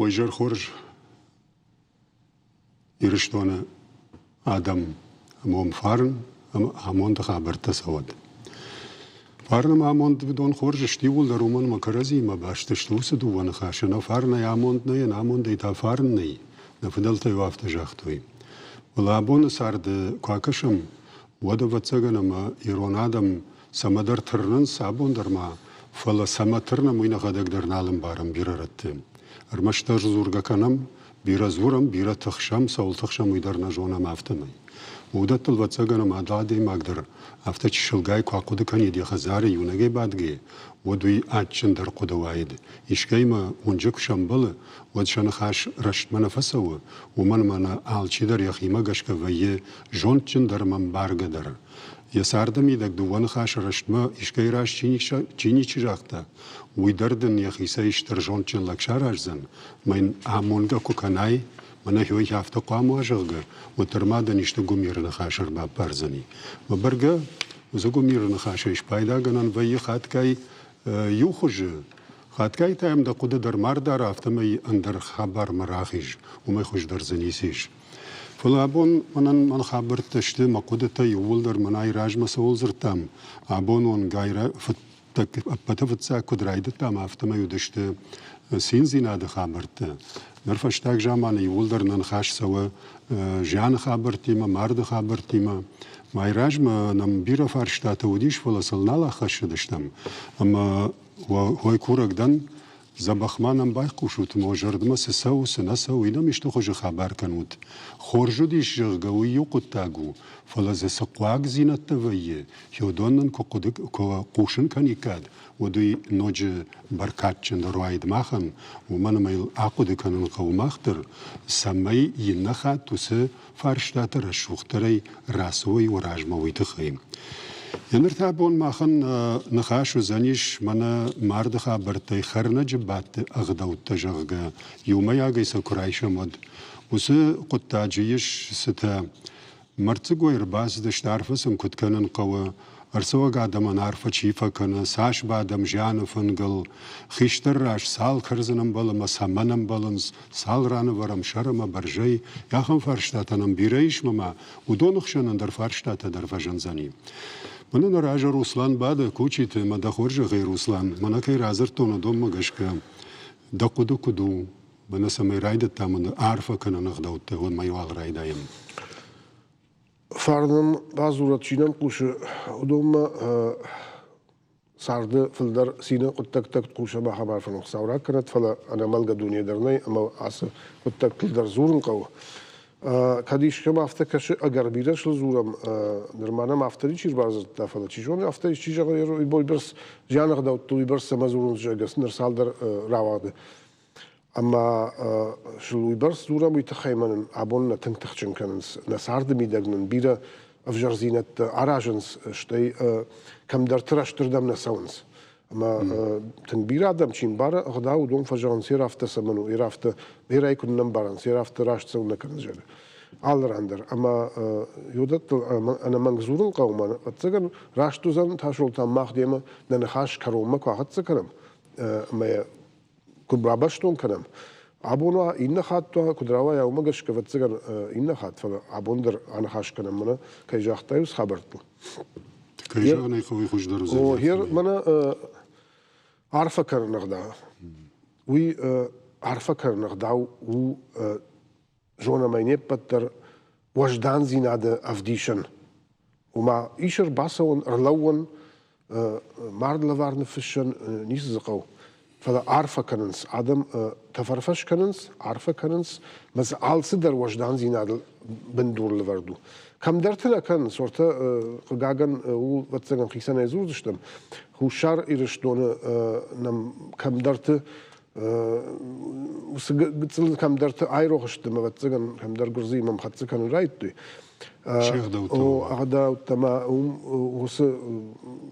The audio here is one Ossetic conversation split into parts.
Уой изӕр хорз Ирыстоны адӕм ӕмӕ уым фарн ӕмӕ амонды хабӕрттӕ цӕуӕд. Фарн ӕмӕ амонд уыдон хорз сты иууылдӕр, уымӕн ӕмӕ кӕрӕдзиимӕ баст сты уыцы дыууӕ ныхасы. Нӕ фарнӕй амонд нӕй, ӕнамондӕй та фарн нӕй. Нӕ фыдӕлтӕ-иу афтӕ загътой. Фӕлӕ абоны царды куы акӕсӕм, уӕд, ӕвӕццӕгӕн, ӕмӕ ирон адӕм цӕмӕдӕр тырнынц абон дӕр ма, фӕлӕ цӕмӕ тырнӕм, уый нӕхӕдӕг дӕр нал ӕмбарӕм бирӕ рӕтты. Ӕрмӕстдӕр дзургӕ кӕнӕм, бирӕ дзурӕм, бирӕ тыхсӕм, цӕуыл тыхсӕм, уый дӕр нӕ зонӕм афтӕмӕй. Уыдӕттыл, ӕвӕццӕгӕн, ӕмӕ адӕймаг дӕр афтӕ чысылгай куы ахъуыды кӕнид йӕ хӕдзары иунӕгӕй бадгӕйӕ, уӕд уый адджындӕр хъуыды уаид. Искӕимӕ уынджы куы сӕмбӕлы, уӕд сӕ ныхас рӕстмӕ нӕ фӕцӕуы, уымӕн ӕмӕ нӕ алчидӕр йӕхимӕ гӕсгӕ вӕййы зондджындӕр ӕмӕ ӕмбаргӕдӕр. Йӕ царды мидӕг дыууӕ ныхасы рӕстмӕ искӕй раз чи ничи загъта, уый дӕр дын йӕхицӕй стыр зондджын лӕг сараздзӕн, мӕ йын амонгӕ куы кӕнай, мӕнӕ хёй афтӕ хъуамӕ уа, зӕгъгӕ, уӕддӕр ма дын исты гуымиры ныхас ӕрбаппардзӕни. Мӕ бӕргӕ, уыцы гуымиры ныхасӕй спайдагӕнӕн вӕййы хатгай иу хуызы, хатгай та йӕм дӕ хъуыды дӕр ма рдар, афтӕмӕй ӕндӕр хабармӕ рахиз, уымӕй хуыздӕр дзы ницы ис. Фӕлӕ абон мӕнӕн мӕн хабӕрттӕ сты, мӕ хъуыдытӕ иууылдӕр мӕнӕй размӕ цӕуыл дзырдтам, абон онгай ӕппӕты фыццаг куыд райдыдтам, афтӕмӕй уыдысты циндзинады хабӕрттӕ. Ныр фӕстаг заманы иууылдӕр нӕ ныхас цӕуы зианы хабӕрттимӕ, марды хабӕрттимӕ. Майразмӕ нӕм бирӕ фарстатӕ уыдис, фӕлӕ сыл нал аххӕссыдыстӕм. Ӕмӕ уой курӕг дӕн, Дзӕбӕх ма нӕм байхъусут, ӕмӕ уӕ зӕрдӕмӕ цы цӕуы, цы нӕ цӕуы, уый нӕм исты хуызы хабар кӕнут. Хорз уыдис, зӕгъгӕ, уый иу хъуыддаг у, фӕлӕ дзы цы хъуагдзинӕдтӕ вӕййы, уыдон нын куы хъуыды, куы хъусын кӕниккат, уӕд уый ноджы бӕркадджындӕр уаид махӕн, уымӕн ӕмӕ йыл ахъуыды кӕнын хъӕуы мах дӕр, цӕмӕй иннӕ хатт уыцы фарстатӕ рӕсугъддӕрӕй рацӕуой уӕ размӕ, уый тыххӕй. Ныр та абон махӕн ныхас уыдзӕнис мӕнӕ марды хабӕрттӕй хӕрнӕджы бадты ӕгъдӕуттӕ, зӕгъгӕ, иумӕйагӕй сӕ куы райсӕм, уӕд. Уыцы хъуыддаджы ис цытӕ. Мӕрддзыгой ӕрбацыдысты, арфӕ сын куыд кӕнын хъӕуы, ӕрцӕуӕг адӕмӕн арфӕ чи фӕкӕны, цас бадӕм зианы фынгыл, хистӕр раз цал кӕрдзын ӕмбӕлы ӕмӕ цӕмӕн ӕмбӕлынц, цал ранывӕрӕм сӕр ӕмӕ бӕрзӕй, ахӕм фарстатӕ нӕм бирӕ ис мӕ уыдоны хсӕн ӕндӕр фарстатӕ дӕр фӕзындзӕни. Мӕнӕ нӕ разы Руслан бады, Кучиты, мӕ дӕ хорзӕхӕй, Руслан, мӕнӕ кӕй радзырдтон, уыдонмӕ гӕсгӕ дӕ хъуыды куыд у, мӕнӕ цӕмӕй райдыдтам арфӕ кӕнын ӕгъдӕуттӕ, уӕдмӕ уал райдайӕм. Фарн нӕм бадзурӕд, чи нӕм хъусы, уыдонмӕ царды фылдӕр цины хъуыддӕгтӕ хъусӕм, ахӕм арфӕ нын Хуыцау ракӕнӕд, фӕлӕ ӕнӕмӕлгӕ дуне дӕр нӕй ӕмӕ ацы хъуыддӕгтыл дӕр дзурын хъӕуы. Кӕд искӕмӕ афтӕ кӕсы, ӕгӕр бирӕ сыл дзурӕм, нырма нӕм афтӕ ничи ӕрбадзырдта, фӕлӕ чи зоны, афтӕ исчи зӕгъы, уыйбӕрц зианы ӕгъдӕуттыл уыйбӕрц цӕмӕ дзурынц, зӕгъгӕ, ныр цалдӕр рауагъды. Ӕмӕ сыл уыйбӕрц дзурӕм, уый тыххӕй ма нын абон нӕ тынг тыхджын кӕнынц. Нӕ царды мидӕг нын бирӕ ӕвзӕрдзинӕдтӕ аразынц, стӕй кӕмдӕрты рӕстырдӕм нӕ цӕуынц. Ӕмӕ тынг бирӕ адӕм чи мбары ӕгъдау, уыдон фӕзӕгъынц, йе афтӕ цӕмӕн у, йе афтӕ, йе куыд нӕ мбарынц, йе афтӕ раст цӕуын нӕ кӕнынц, зӕгъгӕ. Алы ран дӕр. Ӕмӕ уыдӕттыл ӕнӕмӕнг дзурын хъӕуы, ӕмӕ ӕвӕццӕгӕн раст уыдзӕн, Тасолтан, мах демӕ нӕ ныхас кӕронмӕ куы ахӕццӕ кӕнӕм, ӕмӕ куы бабӕстон кӕнӕм, абон уа, иннӕ хатт уа, куыд рауайа, уымӕ гӕсгӕ, ӕвӕццӕгӕн, иннӕ хатт, фӕлӕ абон дӕр аныхас кӕнӕм, мӕнӕ кӕй загътай, уыцы хабӕрттыл. Кӕй зӕгъын ӕй хъӕуы, хуыздӕр уыдзӕн. О, гъер мӕнӕ арфӕ кӕнын ӕгъдау. Уый арфӕ кӕнын ӕгъдау у зонӕм ӕй не ппӕт дӕр уӕздандзинады ӕвдисӕн. Ома ис ӕрбацӕуӕн, ӕрлӕууӕн, мард лӕвар ныффыссӕн, ницы дзы хъӕуы. Фӕлӕ арфӕ кӕнынц, адӕм тӕфӕрфӕс кӕнынц, арфӕ кӕнынц, мӕ дзы алцыдӕр уӕздандзинадыл бындур лӕвӕрд у. Кӕмдӕрты нӕ кӕнынц, уӕртӕ хъыгагӕн, ууыл ӕвӕццӕгӕн хицӕнӕй дзурдзыстӕм, Хуссар Ирыстоны нӕм кӕмдӕрты уыцы гыццыл кӕмдӕрты айрох сты, ӕмӕ ӕвӕццӕгӕн кӕмдӕр гуырдзыимӕ ӕмхӕццӕ кӕнын райдыдтой. Ӕгъдӕуттӕ ма уым уыцы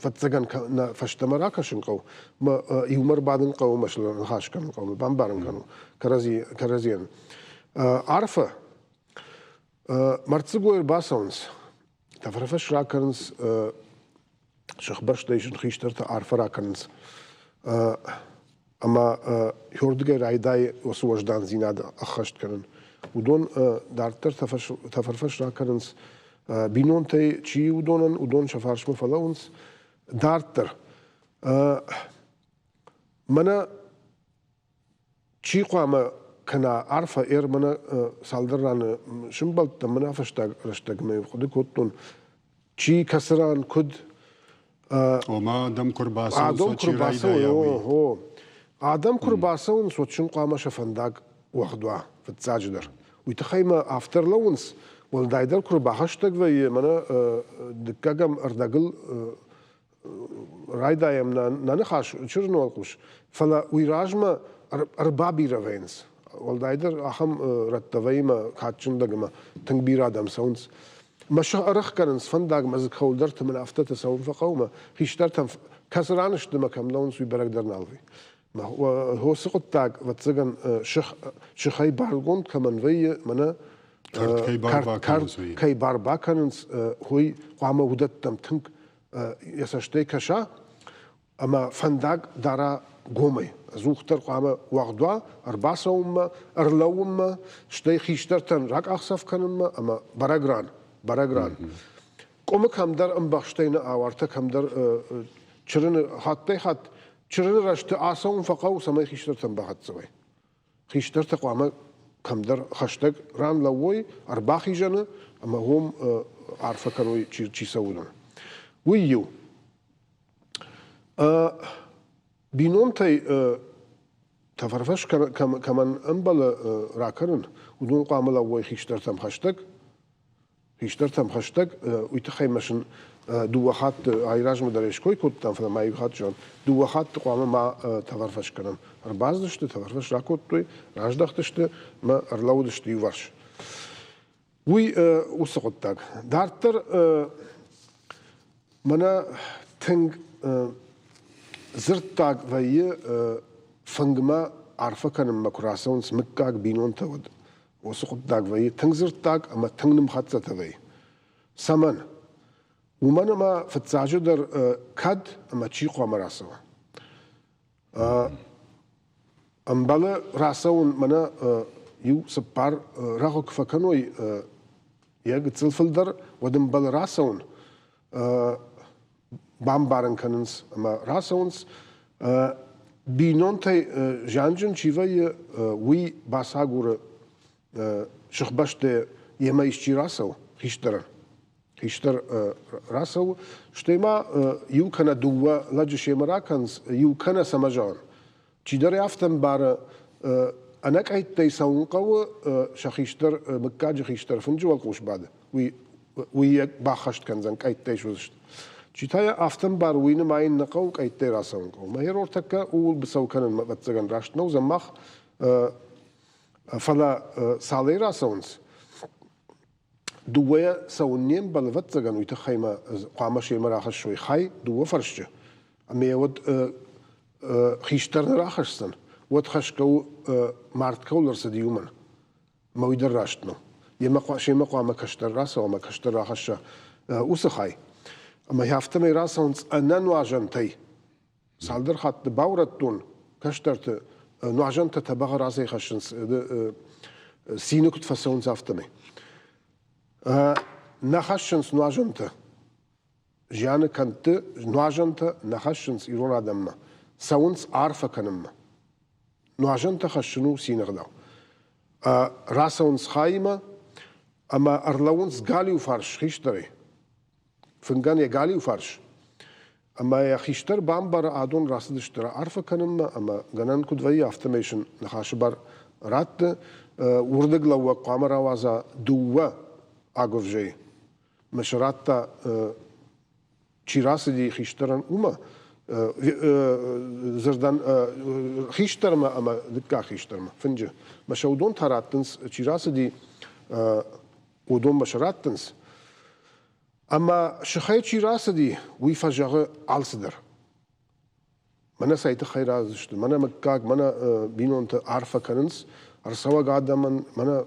фӕццӕгӕн нӕ фӕстӕмӕ ракӕсын хъӕуы, мӕ иумӕ ӕрбадын хъӕуы, мӕ ныхас кӕнын хъӕуы, бамбарын кӕнын кӕрӕдзийӕн. Арфӕ. Мӕрддзыгой ӕрбацӕуынц, тӕфӕрфӕс ракӕнынц, сыхбӕстӕй сын хистӕртӕ арфӕ ракӕнынц. Ӕмӕ уырдыгӕй райдайы уыцы уӕздандзинад ӕххӕст кӕнын. Уыдон дарддӕр тӕфӕрфӕс ракӕнынц бинонтӕй чи уыдонӕн, уыдон сӕ фарсмӕ фӕлӕууынц. Дарддӕр мӕнӕ чи хъуамӕ кӕна арфӕ, ӕр мӕнӕ цалдӕр раны сымбӕлдтӕн, мӕнӕ фӕстаг рӕстӕгмӕ хъуыды кодтон, чи кӕцы ран куыд. Ома адӕм куы рбацӕуынц, уӕд чи райдайа, уый. Адӕм куы рбацӕуынц, уӕд сын хъуамӕ сӕ фӕндаг уӕгъд уа, фыццаджыдӕр. Уый тыххӕй ма афтӕ ӕрлӕууынц, уӕлдайдӕр куы рбахӕстӕг вӕййы, мӕнӕ дыккӕгӕм ӕрдӕгыл райдайӕм нӕ ныхас чырыны уӕлхъус, фӕлӕ уый размӕ ӕрбабирӕ вӕййынц. Уӕлдайдӕр ахӕм рӕттӕ вӕййы мӕ кадджын лӕг ӕмӕ тынг бирӕ адӕм цӕуынц. Мӕ сӕ ӕрӕхгӕнынц фӕндагмӕ дзы кӕуылдӕрты мын афтӕтӕ цӕуын фӕхъӕуы мӕ хистӕртӕм кӕцы ран сты мӕ кӕм лӕууынц, уый бӕрӕг дӕр нал вӕййы. Уыцы хъуыддаг, ӕвӕццӕгӕн, сыхӕй баргонд кӕмӕн вӕййы, мӕнӕ кӕй бар бакӕнынц, уый хъуамӕ уыдӕттӕм тынг йӕ цӕстӕй кӕса ӕмӕ фӕндаг дара гомӕй. Ӕдзухдӕр хъуамӕ уӕгъд уа ӕрбацӕуынмӕ, ӕрлӕууынмӕ, стӕй хистӕртӕн ракъахдзӕф кӕнынмӕ ӕмӕ бӕрӕг ран, бӕрӕг ран. Къуымы кӕмдӕр ӕмбӕхстӕй нӕ ауартӕ кӕмдӕр чырыны хаттӕй-хатт чырыны рӕзты ацӕуын фӕхъӕуы, цӕмӕй хистӕртӕм бахӕццӕ уай. Хистӕртӕ хъуамӕ кӕмдӕр хӕстӕг ран лӕууой, ӕрбахизӕны ӕмӕ уым арфӕ кӕной, чи цӕуы, уыдон. Уый иу. Бинонтӕй тӕфӕрфӕс кӕмӕн ӕмбӕлы ракӕнын, уыдон хъуамӕ лӕууой хистӕртӕм хӕстӕг, хистӕртӕм хӕстӕг, уый тыххӕй мӕ сын дыууӕ хатты айразмӕ дӕр ской кодтам, фӕлӕ ма иу хатт зӕгъын, дыууӕ хатты хъуамӕ ма тӕфӕрфӕс кӕнӕм. Ӕрбацыдысты, тӕфӕрфӕс ракодтой, раздӕхтысты мӕ ӕрлӕууыдысты иуварс. Уый уыцы хъуыддаг. Дарддӕр мӕнӕ тынг дзырддаг вӕййы фынгмӕ арфӕ кӕнынмӕ куы рацӕуынц мыггаг бинонтӕ, уӕд. Уыцы хъуыддаг вӕййы тынг дзырддаг ӕмӕ тынг нымхӕццӕтӕ вӕййы. Цӕмӕн? Уымӕн ӕмӕ фыццаджыдӕр кӕд ӕмӕ чи хъуамӕ рацӕуа. Ӕмбӕлы рацӕуын мӕнӕ иу цыппар рӕгъы куы фӕкӕной йӕ гыццыл фылдӕр, уӕд ӕмбӕлы рацӕуын, бамбарын кӕнынц ӕмӕ рацӕуынц. Бинонтӕй зианджын чи вӕййы, уый бацагуры сыхбӕсты йемӕ исчи рацӕуы хистӕрӕн. Хистӕр рацӕуы, стӕй ма иу кӕнӕ дыууӕ лӕджы семӕ ракӕнынц, иу кӕнӕ цӕмӕ зӕгъын. Чидӕр афтӕ ӕмбары, ӕнӕкъӕйттӕй цӕуын хъӕуы, сӕ хистӕр, мыггаджы хистӕр фынджы уӕлхъус бады, уый, уый йӕ баххӕст кӕндзӕн, къӕйттӕй суыдзысты. Чи та йӕ афтӕ ӕмбары, уый нымайын нӕ хъӕуы, къӕйттӕй рацӕуын хъӕуы. Мӕ ӕртӕккӕ ууыл быцӕу кӕнын, ӕвӕццӕгӕн, раст нӕ уыдзӕн мах, фӕлӕ цалӕй рацӕуынц, Дыууӕйӕ цӕуын не мбӕлы, ӕвӕццӕгӕн, уый тыххӕй мӕ хъуамӕ семӕ рахӕссой хай дыууӕ фӕрсчы. Ӕмӕ йӕ уӕд хистӕр нӕ рахӕсдзӕн, уӕд хӕсгӕ у, мард кӕуыл ӕрцыди, уымӕн. Ӕмӕ уый дӕр раст нӕу. Йемӕ семӕ хъуамӕ кӕстӕр рацӕуа ӕмӕ кӕстӕр рахӕсса уыцы хай. Ӕмӕ афтӕмӕй рацӕуынц ӕнӕ нуазӕнтӕй. Цалдӕр хатты баурӕдтон кӕстӕрты, нуазӕнтӕ тӕбӕгъы разӕй хӕссынц, цины куыд фӕцӕуынц, афтӕмӕй. Нӕ хӕссынц нуазӕнтӕ. Зианы кӕндты нуазӕнтӕ нӕ хӕссынц ирон адӕммӕ. Цӕуынц арфӕ кӕнынмӕ. Нуазӕнтӕ хӕссын у цины ӕгъдау. Рацӕуынц хаимӕ ӕмӕ ӕрлӕууынц галиу фарс хистӕрӕй. Фынгӕн йӕ галиу фарс. Ӕмӕ йӕ хистӕр бамбары, адон рацыдысты арфӕ кӕнынмӕ ӕмӕ гӕнӕн куыд вӕййы, афтӕмӕй сын ныхасы бар ратты. Уырдыглӕууӕг хъуамӕ рауадза дыууӕ агуывзӕйы. Мӕ сӕ радта, чи рацыди хистӕрӕн, уымӕ, дзырдӕн хистӕрмӕ ӕмӕ дыккаг хистӕрмӕ, фынджы. Мӕ сӕ уыдон та раттынц, чи рацыди, уыдонмӕ сӕ раттынц. Ӕмӕ сыхӕй чи рацыди, уый фӕзӕгъы алцыдӕр. Мӕнӕ цӕй тыххӕй рацыдысты, мӕнӕ мыггаг, мӕнӕ бинонтӕ арфӕ кӕнынц ӕрцӕуӕг адӕмӕн, мӕнӕ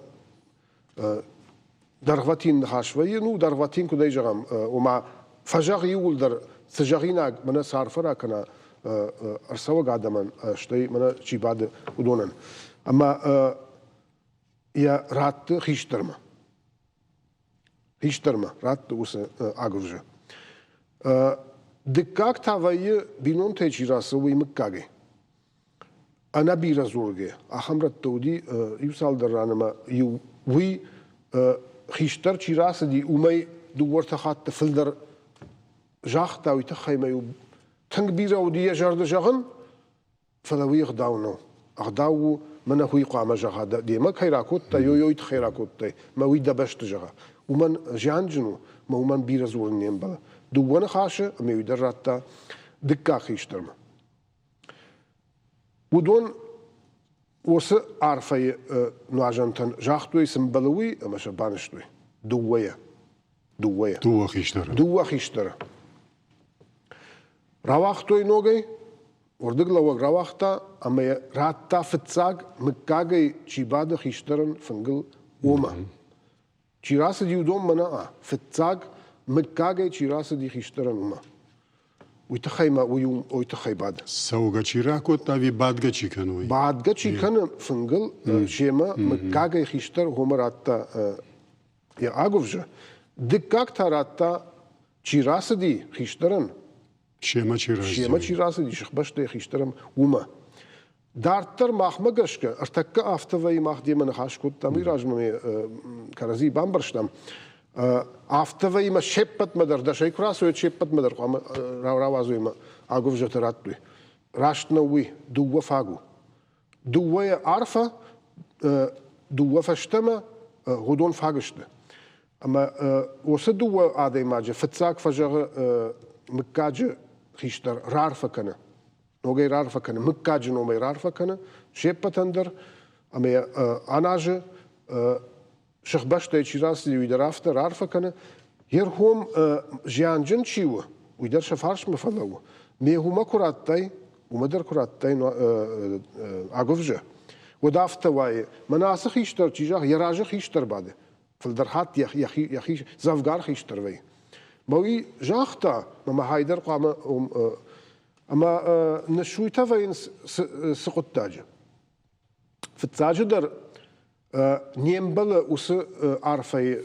дӕргъвӕтин ныхас вӕййы, ну, дӕргъвӕтин куыдӕй зӕгъӕм, ома фӕзӕгъ иууылдӕр, цы зӕгъинаг, мӕнӕ цы арфӕ ракӕна. ӕрцӕуӕг адӕмӕн, стӕй мӕнӕ чи бады, уыдонӕн. Ӕмӕ йӕ радты хистӕрмӕ. Хистӕрмӕ радты уыцы агуывзӕ. Дыккаг та вӕййы, бинонтӕй чи рацӕуы, уый мыггагӕй. Ӕнӕ бирӕ дзургӕ, ахӕм рӕтты уыди иу цалдӕр ран ӕмӕ иу уый хистӕр чи рацыди, уымӕй дыууӕ-ӕртӕ хатты фылдӕр загъта, уый тыххӕй ма-иу тынг бирӕ уыди йӕ зӕрды зӕгъын, фӕлӕ уый ӕгъдау нӕу. Ӕгъдау у, мӕнӕ уый хъуамӕ зӕгъа, демӕ кӕй ракодтай, ой-ой тыххӕй ракодтай, мӕ уый дӕ бӕсты зӕгъа. Уымӕн зианджын у, мӕ уымӕн бирӕ дзурын не мбӕлы. Дыууӕ ныхасы ӕмӕ уый дӕр радта дыккаг хистӕрмӕ. Уыдон уыцы арфӕйы нуазӕнтӕн загътой, цы мбӕлы уый, ӕмӕ сӕ банызтой. Дыууӕйӕ. Дыууӕйӕ. Дыууӕ хистӕры. Дыууӕ хистӕры. Рауагътой ногӕй, уырдыглӕууӕг рауагъта ӕмӕ йӕ радта фыццаг мыггагӕй чи бады хистӕрӕн фынгыл, уымӕ. Чи рацыди, уыдонмӕ нӕ, фыццаг мыггагӕй чи рацыди хистӕрӕн, уымӕ. Уый тыххӕй ма уый уый тыххӕй бады. Цӕугӕ чи ракодта ӕви бадгӕ чи кӕны уый? Бадгӕ чи кӕны фынгыл, семӕ мыггагӕй хистӕр уымӕ радта йӕ агуывзӕ. Дыккаг та радта, чи рацыди хистӕрӕн, семӕ чи рацыди, семӕ чи рацыди сыхбӕстӕй хистӕрӕн, уымӕ. Дарддӕр махмӕ гӕсгӕ, ӕртӕккӕ афтӕ вӕййы, мах демӕ ныхас кодтам, уый размӕ кӕрӕдзийы бамбӕрстам. Афтӕ вӕййы мӕ се ппӕтмӕ дӕр дӕсӕй куы рацӕуой, се ппӕтмӕ дӕр хъуамӕ рауадзой ӕмӕ агуывзӕтӕ радтой. Раст нӕу уый, дыууӕ фаг у. Дыууӕйӕ арфӕ, дыууӕ фӕстӕмӕ, уыдон фаг сты. Ӕмӕ уыцы дыууӕ адӕймаджы фыццаг фӕзӕгъы мыггаджы хистӕр раарфӕ кӕны. Ногӕй раарфӕ кӕны, мыггаджы номӕй раарфӕ кӕны се ппӕтӕн дӕр ӕмӕ йӕ аназы сыхбӕстӕй чи рацыди, уый дӕр афтӕ раарфӕ кӕны. Йе ргом зианджын чи у, уый дӕр сӕ фарсмӕ фӕлӕууы. Ме уымӕ куы радтай, уымӕ дӕр куы радтай агуывзӕ, уӕд афтӕ уайы. Мӕнӕ ацы хистӕр чи зӕгъы, йӕ разы хистӕр бады. Фылдӕр хатт йӕхи дзӕвгар хистӕр вӕййы. Мӕ уый загъта, мӕ мӕ хай дӕр хъуамӕ ӕмӕ ныссуйтӕ вӕййынц цы хъуыддаджы. Фыццаджыдӕр не мбӕлы уыцы арфӕйы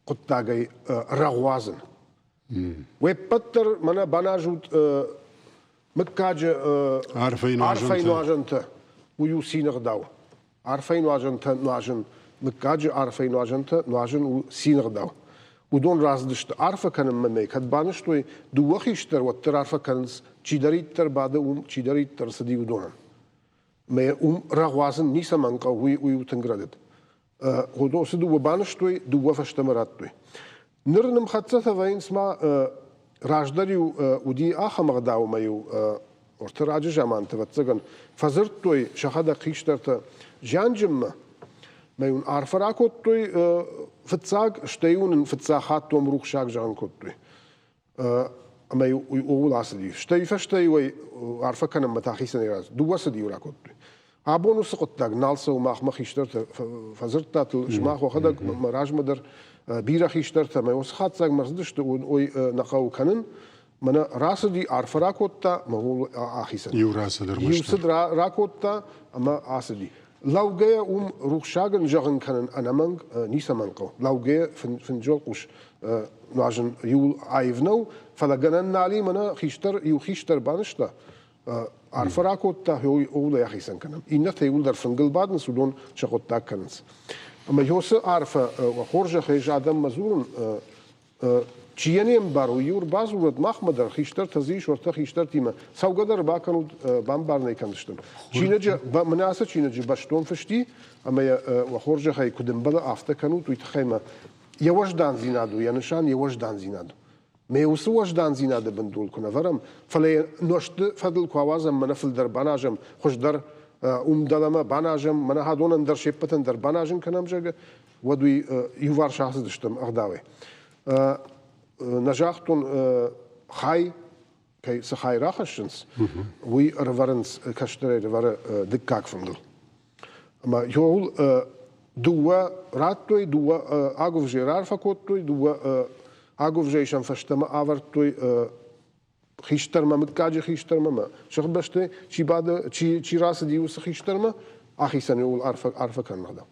хъуыддагӕй рӕгъуадзын. Уе ппӕт дӕр мӕнӕ баназут мыггаджы арфӕйы нуазӕнтӕ. Уый у цины гъдау. Арфӕйы нуазӕнтӕ нуазын, мыггаджы арфӕйы нуазӕнтӕ нуазын у цины гъдау. Уыдон рацыдысты арфӕ кӕнынмӕ мӕ кӕд банызтой дыууӕ хистӕр, уӕддӕр арфӕ кӕнынц, чидӕриддӕр бады уым, чидӕриддӕр цыди уыдонӕн. Мӕ уым рӕгъуадзын ницӕмӕн хъӕуы, уый, уый у тынг рӕдыд. Уыдон цы дыууӕ банызтой, дыууӕ фӕстӕмӕ радтой. Ныр нымхӕццӕтӕ вӕййынц ма раздӕр-иу уыди ахӕм ӕгъдау ӕмӕ-иу орты раджы заманты, ӕвӕццӕгӕн, фӕдзырдтой сӕхӕдӕг хистӕртӕ зианджынмӕ, мӕ-иу ын арфӕ ракодтой фыццаг, стӕй-иу ын фыццаг хатт уым рухсаг зӕгъын кодтой. Ӕмӕ ууыл ацыди. Стӕй фӕстӕ-иу ӕй арфӕ кӕнынмӕ та хицӕнӕй рацыд. Дыууӕ цыды-иу ракодтой. Абон уыцы хъуыддаг нал цӕуы махмӕ хистӕртӕ фӕдзырдтатыл, сымах уӕхӕдӕг мӕ размӕ дӕр бирӕ хистӕртӕ ӕмӕ уыцы хатдзӕгмӕ ӕрцыдысты, ой нӕ хъӕуы кӕнын. Мӕнӕ рацыди, арфӕ ракодта мӕ ууыл ахицӕн. Иу рацыд ӕрмӕстдӕр. Иу цыд ракодта ӕмӕ ацыди. Лӕугӕйӕ уым рухсагӕн зӕгъын кӕнын ӕнӕмӕнг ницӕмӕн хъӕуы. Лӕугӕйӕ фынджы уӕлхъус нуазын иуыл аив нӕу, фӕлӕ гӕнӕн нал и, мӕнӕ хистӕр, иу хистӕр банызта, арфӕ ракодта, ууыл ӕй ахицӕн кӕнӕм. Иннӕтӕ иууылдӕр фынгыл бадынц, уыдон сӕ хъуыддаг кӕнынц. Ӕмӕ Йосы арфӕ хорзӕхӕй ӕз адӕммӕ дзурын, чи йӕ не мбары, уый-иу ӕрбадзурӕд махмӕ дӕр, хистӕртӕ дзы ис, уӕртӕ хистӕртимӕ. Цӕугӕ дӕр бакӕнут, бамбарын ӕй кӕндзыстӕм. Чиныджы, мӕнӕ ацы чиныджы бӕстон фыст и, ӕмӕ йӕ уӕ хорзӕхӕй куыд ӕмбӕлы, афтӕ кӕнут, уый тыххӕй мӕ йӕ уӕздандзинад у, йӕ нысан йӕ уӕздандзинад у. Мӕ уыцы уӕздандзинады бындурыл куы нӕ вӕрӕм, фӕлӕ йӕ нозты фӕдыл куы ауадзӕм, мӕнӕ фылдӕр баназӕм, хуыздӕр уым дӕлӕмӕ баназӕм, мӕнӕ хӕдонӕн дӕр се ппӕтӕн дӕр баназын кӕнӕм, зӕгъгӕ, уӕд уый иуварс ацыдыстӕм ӕгъдауӕй. Нӕ загътон хай, кӕй цы хай рахӕссынц, уый ӕрӕвӕрынц, кӕстӕрӕй ӕрӕвӕры дыккаг фынгыл. Ӕмӕ иуыл дыууӕ радтой, дыууӕ агуывзӕйы раарфӕ кодтой, дыууӕ агуывзӕйы сӕм фӕстӕмӕ авӕрдтой. Хистӕрмӕ, мыггаджы хистӕрмӕ мӕ сыхбӕсты чи бады, чи, чи рацыди, уыцы хистӕрмӕ ахицӕн ууыл арфӕ, арфӕ кӕнын ӕгъдау.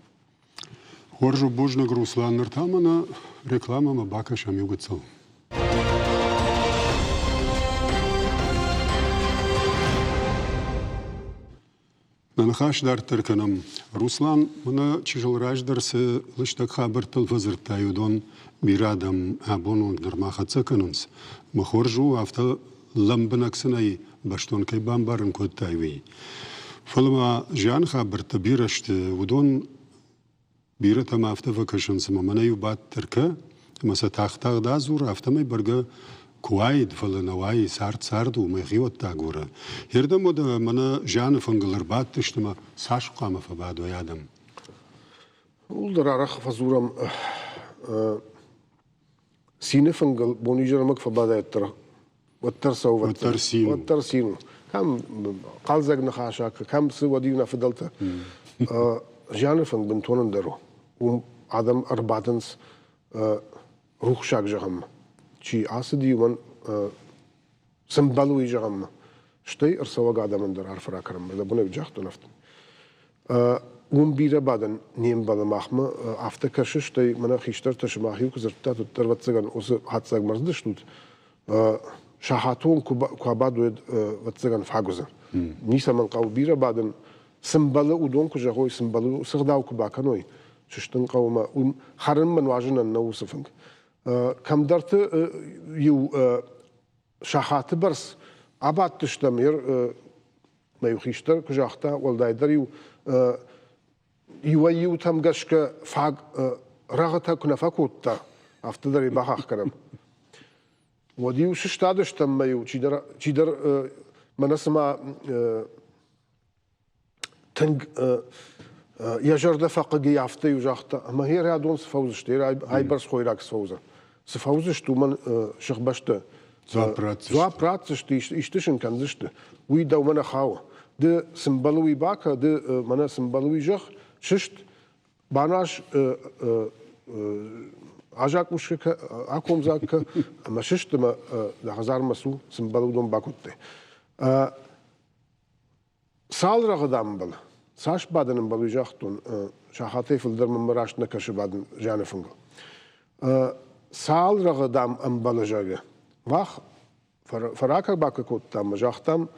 Хорз у, бузныг, Руслан. Ныр та мӕнӕ рекламӕмӕ бакӕсӕм иу гыццыл. Нӕ ныхас дарддӕр кӕнӕм. Руслан, мӕнӕ чысыл раздӕр цы лыстӕг хабӕрттыл фӕдзырдтай, уыдон бирӕ адӕм абон онг нырма хӕццӕ кӕнынц. Мӕ хорз у, афтӕ лӕмбынӕг сын ӕй бӕстон кӕй бамбарын кодтай, уый. Фӕлӕ ма зианы хабӕрттӕ бирӕ сты, уыдон Бирӕтӕм афтӕ фӕкӕсынц, ӕмӕ мӕнӕ иу бадт Тыркӕ, ӕмӕ сӕ тагъд-тагъд адзур, афтӕмӕй бӕргӕ куы уаид, фӕлӕ нӕ уайы, цард цард у, мӕ хиуӕттӕ агуры. Ердӕм уӕдӕ мӕнӕ зианы фынгыл ӕрбадтысты ӕмӕ цас хъуамӕ фӕбадой адӕм? Ууыл дӕр арӕх фӕдзурӕм цины фынгыл бонизӕрмӕ куы фӕбадай, уӕддӕр уӕддӕр цӕуы уӕддӕр цин уӕддӕр цин у. Кӕм хъӕлдзӕг ныхасаг, кӕм цы уӕд-иу нӕ фыдӕлтӕ. Зианы фынг бынтон ӕндӕр у. Уым адӕм ӕрбадынц рухсаг зӕгъынмӕ. Чи ацыди, уымӕн цы мбӕлы, уый зӕгъынмӕ. Стӕй ӕрцӕуӕг адӕмӕн дӕр арфӕ ракӕнынмӕ. Лӕбунӕг загътон афтӕ. Уым бирӕ бадӕн не мбӕлы махмӕ. Афтӕ кӕсы, стӕй мӕнӕ хистӕртӕ сымах-иу куы дзырдтат, уӕддӕр, ӕвӕццӕгӕн, уыцы хатдзӕгмӕ ӕрцыдыстут. Сахаты онг куы абадой, уӕд, ӕвӕццӕгӕн, фаг уыдзӕн. Ницӕмӕн хъӕуы бирӕ бадын. Цы мбӕлы, уыдон куы зӕгъой, цы мбӕлы, уыцы гъдау куы бакӕной, сыстын хъӕуы ӕмӕ уым хӕрынмӕ нуазынӕн нӕу уыцы фынг. Кӕмдӕрты иу сахаты бӕрц абадтыстӕм, мӕ иу хистӕр куы загъта, уӕлдайдӕр-иу иуӕй-иутӕм гӕсгӕ фаг рӕгъытӕ куы нӕ фӕкодта, афтӕ дӕр ӕй бахахх кӕнӕм. Уӕд-иу сыстадыстӕм мӕ-иу чидӕр, чидӕр мӕнӕ цыма тынг йӕ зӕрдӕ фӕхъыг и, афтӕ-иу загъта, ӕмӕ йӕ рӕдон цы фӕуыдзысты, айбӕрц хойраг цы фӕуыдзӕн. Цы фӕуыдзысты, уымӕн сыхбӕсты дзуапп ратдзысты, исты сын кӕндзысты. Уый дӕумӕ нӕ хауы. Ды цы мбӕлы, уый бакӕ, ды мӕнӕ цы мбӕлы, уый зӕгъ, сыст, баназ азакъус кӕ, акомдзаг кӕ, ӕмӕ сыст ӕмӕ дӕ хӕдзармӕ цу, цы мбӕлы, уыдон бакодтай. Цал рӕгъы дӕм ӕмбӕлы? Цас бадын ӕмбӕлы, уый загътон. Сахатӕй фылдӕр мӕм раст нӕ кӕсы бадын зианы фынгыл. Цал рӕгъы дӕм ӕмбӕлы, зӕгъы. Мах фӕракӕ-бакӕ кодтам ӕмӕ загътам,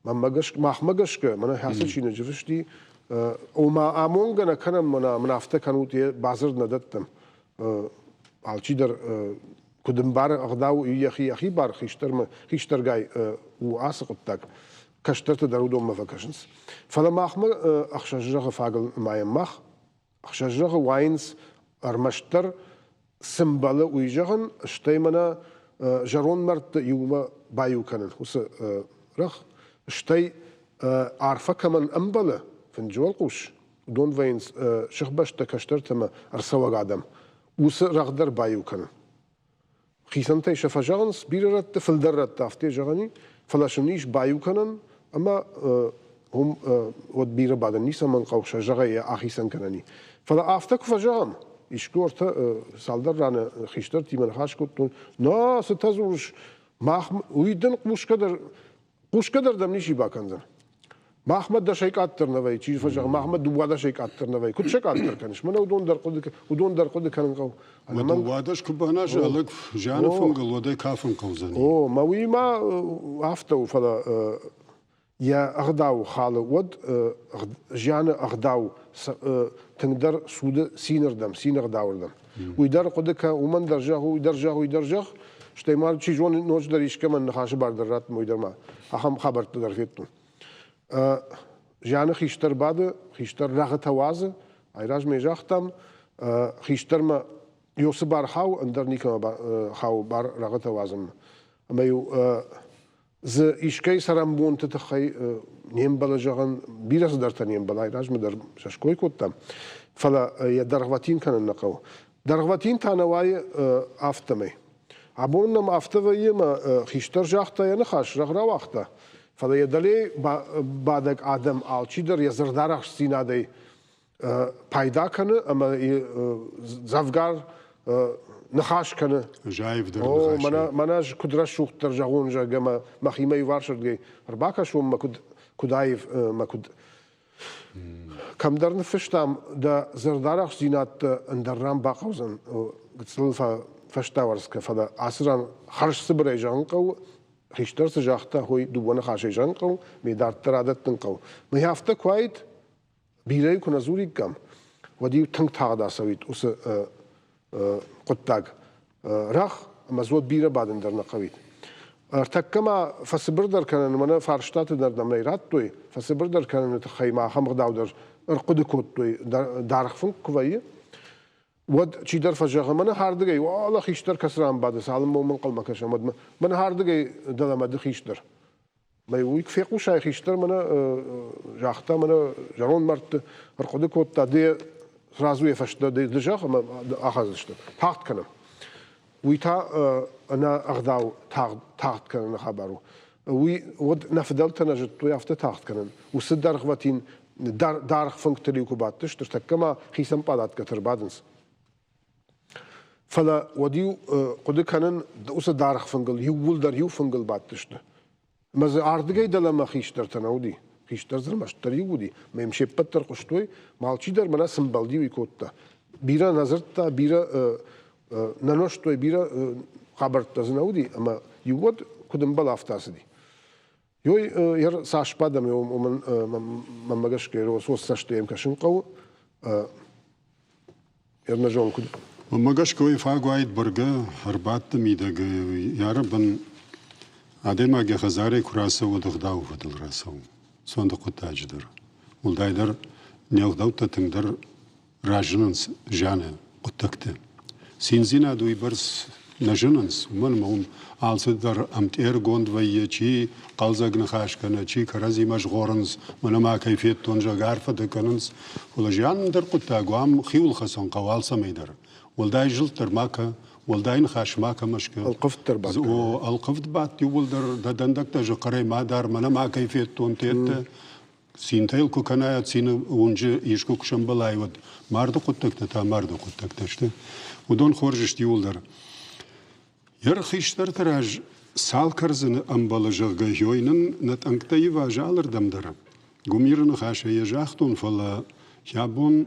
махмӕ гӕсгӕ, мӕнӕ ацы чиныджы фысти, ома амонгӕ нӕ кӕнӕм, мӕнӕ мын афтӕ кӕнут, йе бадзырд нӕ дӕттӕм. Алчидӕр куыд ӕмбары ӕгъдау, йӕхи йӕхи бар хистӕрмӕ, хистӕргай у ацы хъуыддаг. Кӕстӕртӕ дӕр уыдонмӕ фӕкӕсынц. Фӕлӕ махмӕ ӕхсӕззӕгъы фагыл нымайӕм мах. Ӕхсӕззӕгъы уайынц ӕрмӕстдӕр цы мбӕлы, уый зӕгъын, стӕй мӕнӕ зӕронд мӕрдты иумӕ баиу кӕнын уыцы рӕгъ, стӕй арфӕ кӕмӕн ӕмбӕлы фынджы уӕлхъус, уыдон вӕййынц сыхбӕстӕ кӕстӕртӕмӕ ӕрцӕуӕг адӕм, уыцы рӕгъ дӕр баиу кӕнын. Хицӕнтӕй сӕ фӕзӕгъынц бирӕ рӕтты, фылдӕр рӕтты афтӕ зӕгъӕн и, фӕлӕ сын ис баиу кӕнӕн ӕмӕ уым уӕд бирӕ бадӕн ницӕмӕн хъӕуы, сӕ зӕгъӕй йӕ ахицӕн кӕнӕн и. Фӕлӕ афтӕ куы фӕзӕгъӕм, искуы ӕртӕ цалдӕр раны хистӕртимӕ ныхас кодтон, нӕ, цытӕ дзурыс, мах уый дын хъусгӕ дӕр Хъусгӕ дӕр дӕм ничи бакӕндзӕн. Махмӕ дӕсӕй къаддӕр нӕ вӕййы, чи фӕзӕгъы, махмӕ дыууадӕсӕй къаддӕр нӕ вӕййы. Куыд сӕ къаддӕр кӕныс? Мӕнӕ уыдон дӕр хъуыды, уыдон дӕр хъуыды кӕнын хъӕуы. Дыууадӕс куы баназа лӕг зианы фынгыл, уӕд ӕй кафын хъӕудзӕни. О, мӕ уыимӕ афтӕ у, фӕлӕ йӕ ӕгъдау халы, уӕд зианы ӕгъдау тынгдӕр цуды цинырдӕм, цины ӕгъдауырдӕм. Уый дӕр хъуыды кӕ, уымӕн дӕр зӕгъ, уый дӕр зӕгъ, уый дӕр зӕгъ, стӕй ма чи зоны, ноджыдӕр искӕмӕн ныхасы бар дӕр раттын, уый дӕр ма ахӕм хабӕрттӕ дӕр федтон. Зианы хистӕр бады, хистӕр рӕгъытӕ уадзы, айразмӕ загътам, хистӕрмӕ цы бар хауы, ӕндӕр никӕмӕ хауы бар рӕгъытӕ уадзынмӕ. Ӕмӕ-иу дзы искӕй цӕрӕнбонты тыххӕй не мбӕлы зӕгъын, бирӕ цыдӕртӕ не мбӕлы, айразмӕ дӕр сӕ ской кодтам, фӕлӕ йӕ дӕргъвӕтин кӕнын нӕ хъӕуы. Дӕргъвӕтин та нӕ уайы афтӕмӕй. Абон нӕм афтӕ вӕййы, ӕмӕ хистӕр загъта йӕ ныхас, рӕгъ рауагъта, фӕлӕ йӕ дӕле бадӕг адӕм алчидӕр йӕ дзырдарӕхстдзинадӕй пайда кӕны ӕмӕ дзӕвгар. ныхас кӕны. Заивдӕр О, ныхасӕй. мӕнӕ, мӕнӕ ӕз куыд рӕсугъддӕр зӕгъон, зӕгъгӕ, мӕ мӕхимӕ иуварсырдыгӕй ӕрбакӕсон, мӕ куыд, куыд аив, мӕ куыд Кӕмдӕр ныффыстам, дӕ зӕрдӕрӕхстдзинӕдтӕ ӕндӕр ран бахъӕудзӕн гыццыл фӕстауӕрцгӕ, фӕлӕ ацы ран хӕрз цыбырӕй зӕгъын хъӕуы, хистӕр цы загъта, уый дыууӕ ныхасӕй зӕгъын хъӕуы, ме дарддӕр адӕттын хъӕуы. Мӕ афтӕ куы уаид, бирӕ куы нӕ дзуриккам, уӕд-иу тынг тагъд ацӕуид уыцы хъуыддаг. Рӕгъ ӕмӕ дзы уӕд бирӕ бадын дӕр нӕ хъӕуид. Ӕртӕккӕ ма фӕцыбырдӕр кӕнын мӕнӕ фарстаты дӕр нӕм нӕй радтой, фӕцыбырдӕр кӕныны тыххӕй ма ахӕм ӕгъдау дӕр ӕрхъуыды кодтой, даргъ фынг куы вӕййы, уӕд чидӕр фӕзӕгъы, мӕнӕ хӕрдыгӕй, уӕлӕ хистӕр кӕцы ран бады, цалынмӕ уым ӕнхъӕлмӕ кӕсӕм, уӕдмӕ, мӕнӕ хӕрдыгӕй дӕлӕмӕ ды хистӕр. Мӕ уый куы фехъусай хистӕр мӕнӕ загъта мӕнӕ зӕронд мӕрдты ӕрхъуыды кодта, ды сразу йӕ фӕстӕ ды зӕгъ ӕмӕ ахӕдздзысты. Тагъд кӕнӕм. Уый та ӕнӕ ӕгъдау тагъд, тагъд кӕныны хабар у. Уый уӕд нӕ фыдӕлтӕ нӕ зыдтой афтӕ тагъд кӕнын. Уыцы дӕргъвӕтин даргъ фынгтыл-иу куы бадтысты, тӕккӕ ма хицӕн пъалаткӕты ӕрбадынц. Фӕлӕ уӕд-иу хъуыды кӕнын, уыцы даргъ фынгыл иууылдӕр иу фынгыл бадтысты. Ӕмӕ дзы ардыгӕй дӕлӕмӕ хистӕртӕ нӕ уыди. Хистӕр дзы ӕрмӕстдӕр иу уыди. Ӕмӕ йӕм се ппӕт дӕр хъуыстой, ӕмӕ алчидӕр мӕнӕ цы мбӕлди, уый кодта. Бирӕ нӕ дзырдта, бирӕ нӕ нозтой, бирӕ хабӕрттӕ дзы нӕ уыди, ӕмӕ иу уӕд куыд ӕмбӕл, афтӕ ацыди. Ёй, ер цас бадӕм, уымӕн мӕнмӕ гӕсгӕ уыцы цӕстӕй йӕм кӕсын хъӕуы. Ер нӕ зон куыд. Мӕнмӕ гӕсгӕ уый фаг уаид бӕргӕ ӕрбадты мидӕг ярӕбын адӕймаг йӕ хӕдзарӕй куы рацӕуы, уӕд ӕгъдауы фӕдыл рацӕуы. Цуанды хъуыддаджы дӕр. Уӕлдайдӕр не гъдӕуттӕ тынгдӕр разынынц зианы хъуыддӕгты. Циндзинад уыйбӕрц нӕ зынынц, уымӕн ӕмӕ уым алцыдӕр ӕмтъергонд вӕййы, чи хъӕлдзӕг ныхас кӕны, чи кӕрӕдзимӕ згъорынц, мӕнӕ ма кӕй федтон, зӕгъгӕ, арфӕтӕ кӕнынц. Фӕлӕ зиан ӕндӕр хъуыддаг у, ам хиуылхӕцын хъӕуы алцӕмӕй дӕр. Уӕлдай зылд дӕр ма кӕ, уӕлдай ныхас ма кӕмӕ скӕ. Ӕлхъывд дӕр бадт. О, ӕлхъывд бадт иууылдӕр, дӕ дӕндӕгтӕ зыхъхъырӕй ма дар, мӕнӕ ма кӕй федтон, тедтӕ. Цинтӕ йыл куы кӕнай, цины уынджы искуы куы сӕмбӕлай, уӕд марды хъуыддӕгтӕ та марды хъуыддӕгтӕ сты. Уыдон хорз сты иууылдӕр. Йӕ хистӕрты раз цал кӕрдзыны ӕмбӕлы, зӕгъгӕ, ёй нын нӕ тъӕнгтӕ ивазы алырдӕм дӕр. Гуымиры ныхасӕй йӕ загътон, фӕлӕ йӕ бон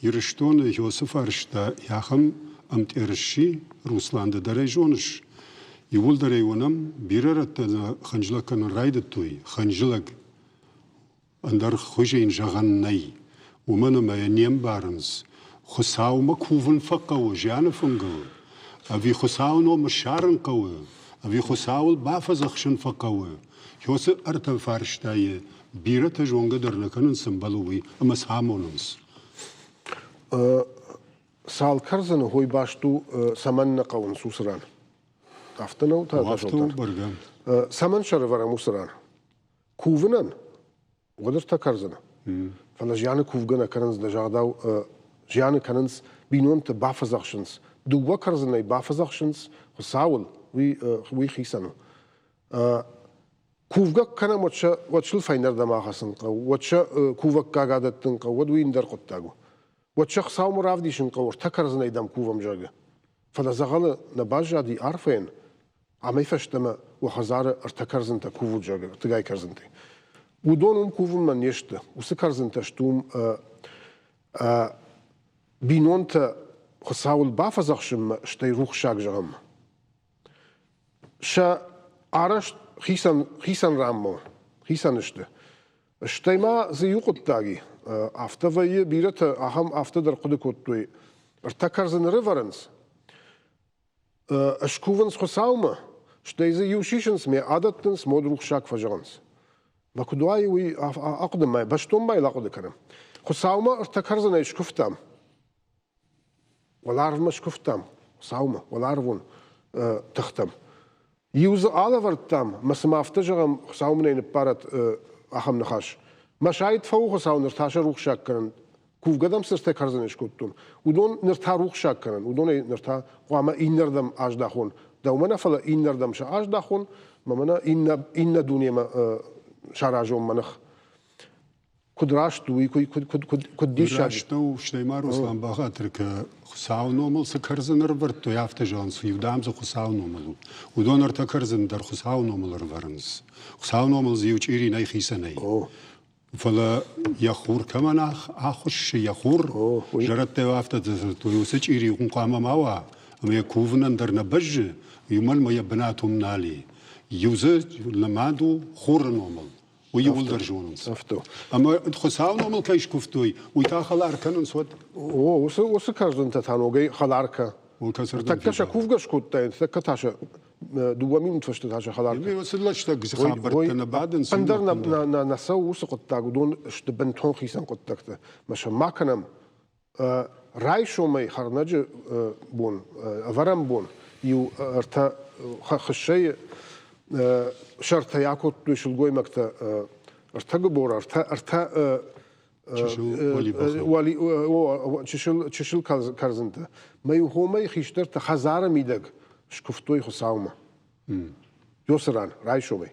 Ирыстоны ёцы фарста ахӕм ӕмтъер сси, Руслан, ды дӕр ӕй зоныс, иууылдӕр ӕй уынӕм, бирӕ рӕттӕ нӕ хынджылӕг кӕнын райдыдтой, хынджылӕг Ӕндӕр хуызы йын зӕгъӕн нӕй, уымӕн ӕмӕ йӕ не мбарынц, Хуыцаумӕ кувын фӕхъӕуы зианы фынгыл, ӕви Хуыцауы ном ссарын хъӕуы, ӕви Хуыцауыл бафӕдзӕхсын фӕхъӕуы. Уыцы ӕртӕ фарстайы бирӕтӕ зонгӕ дӕр нӕ кӕнынц, цы ӕмбӕлы, уый, ӕмӕ цы амонынц. Цал кӕрдзыны хой баст у, цӕмӕн нӕ хъӕуынц уыцы ран? Афтӕ нӕу та, Афтӕ у, бӕргӕ. Цӕмӕн сӕрӕвӕрӕм уыцы ран? Кувынӕн уӕд ӕртӕ кӕрдзыны. Фӕлӕ зианы кувгӕ нӕ кӕнынц, дӕ загъдау, зианы кӕнынц бинонты бафӕдзӕхсынц. Дыууӕ кӕрдзынӕй бафӕдзӕхсынц Хуыцауыл, уый, уый хицӕн у. Кувгӕ кӕнӕм, уӕд сӕ, уӕд сыл фӕйнӕрдӕм ахӕцын хъӕуы, уӕд сӕ кувӕггаг адӕттын хъӕуы, уӕд уый ӕндӕр хъуыддаг у. Уӕд сӕ Хуыцаумӕ равдисын хъӕуы, ӕртӕ кӕрдзынӕй дӕм кувӕм, зӕгъгӕ. Фӕлӕ дзӕгъӕлы нӕ баззади арфӕйӕн, амӕй фӕстӕмӕ уӕ хӕдзары ӕртӕ кӕрдзынтӕ кувут, зӕгъгӕ, ӕртыгай кӕрдзынтӕй. Уыдон уым кувынмӕ не сты. Уыцы кӕрдзынтӕ сты уым бинонтӕ Хуыцауыл бафӕдзӕхсынмӕ, стӕй рухсаг зӕгъынмӕ. Сӕ арӕзт хицӕн, хицӕн ранмӕ, хицӕн сты. Стӕй ма дзы иу хъуыддаг и, афтӕ вӕййы, бирӕтӕ ахӕм афтӕ дӕр хъуыды кодтой, ӕртӕ кӕрдзыны рывӕрынц, скувынц Хуыцаумӕ, стӕй дзы иу сисынц, ме адӕттынц, мод рухсаг фӕзӕгъынц. Мӕ куыд уайы, уый ахъуыды ма, бӕстон ма йыл ахъуыды кӕнӕм. Хуыцаумӕ ӕртӕ кӕрдзынӕй скуывтам, Уӕларвмӕ скуывтам, Хуыцаумӕ, уӕларвон тыхтӕм. Иу дзы алӕвӕрдтам, мӕ цыма афтӕ зӕгъӕм, Хуыцау мын ӕй ныббарӕд ахӕм ныхас. Мӕ сайд фӕуы Хуыцау ныр та сӕ рухсаг кӕнын. Кувгӕ дӕм цы ӕртӕ кӕрдзыны скодтон, уыдон ныр та рухсаг кӕнын, уыдонӕй ныр та хъуамӕ иннӕрдӕм аздахон. Дӕумӕ нӕ, фӕлӕ иннӕрдӕм сӕ аздахон, мӕ мӕнӕ иннӕ, иннӕ дунемӕ саразон мӕ ных. Куыд раст у, уый куыд, куыд, куыд, куыд диссаг. Раст нӕу, стӕй ма Руслан Бӕгъатыр, Хуыцауы номыл цы кӕрдзын ӕрывӕрдтой, афтӕ зӕгъынц, иу дам дзы Хуыцауы номыл у. Уыдон ӕртӕ кӕрдзын дӕр Хуыцауы номыл ӕрывӕрынц. Хуыцауы номыл дзы иу чъири нӕй хицӕнӕй. Фӕлӕ йӕ хур кӕмӕн ахуыссы, йӕ хур, зӕрӕдтӕ афтӕ дзырдтой, уыцы чъири хъуамӕ ма уа, ӕмӕ йӕ кувынӕн дӕр нӕ бӕззы, уымӕн ӕмӕ йӕ бынат уым нал и. Иу дзы нымад у хуры номыл. Уый иууылдӕр зонынц. Афтӕ. Ӕмӕ Хуыцауы номыл кӕй скуывтой, уый та хӕлар кӕнынц уӕд. О, уыцы, уыцы кӕрдзынтӕ та ногӕй хӕлар кӕ. Тӕккӕ сӕ кувгӕ скодтаин, тӕккӕ та сӕ дыууӕ минут фӕстӕ та сӕ хӕлар кӕ. Уыцы лӕстӕг хабӕрттӕ нӕ бадынц. Ӕндӕр нӕ, нӕ, нӕ цӕуы уыцы хъуыддаг, уыдон сты бынтон хицӕн хъуыддӕгтӕ. Мӕ сӕ ма кӕнӕм Райсомӕй хӕрнӕджы бон, ӕвӕрӕн бон, иу ӕртӕ хыссӕйы сӕртӕй акодтой сылгоймӕгтӕ ӕртӕ гуыбор, ӕртӕ ӕртӕ чысыл чысыл кӕрдзынтӕ. Мӕ иу хомӕй хистӕртӕ хӕдзары мидӕг скуывтой Хуыцаумӕ. Ёсы ран, райсомӕй.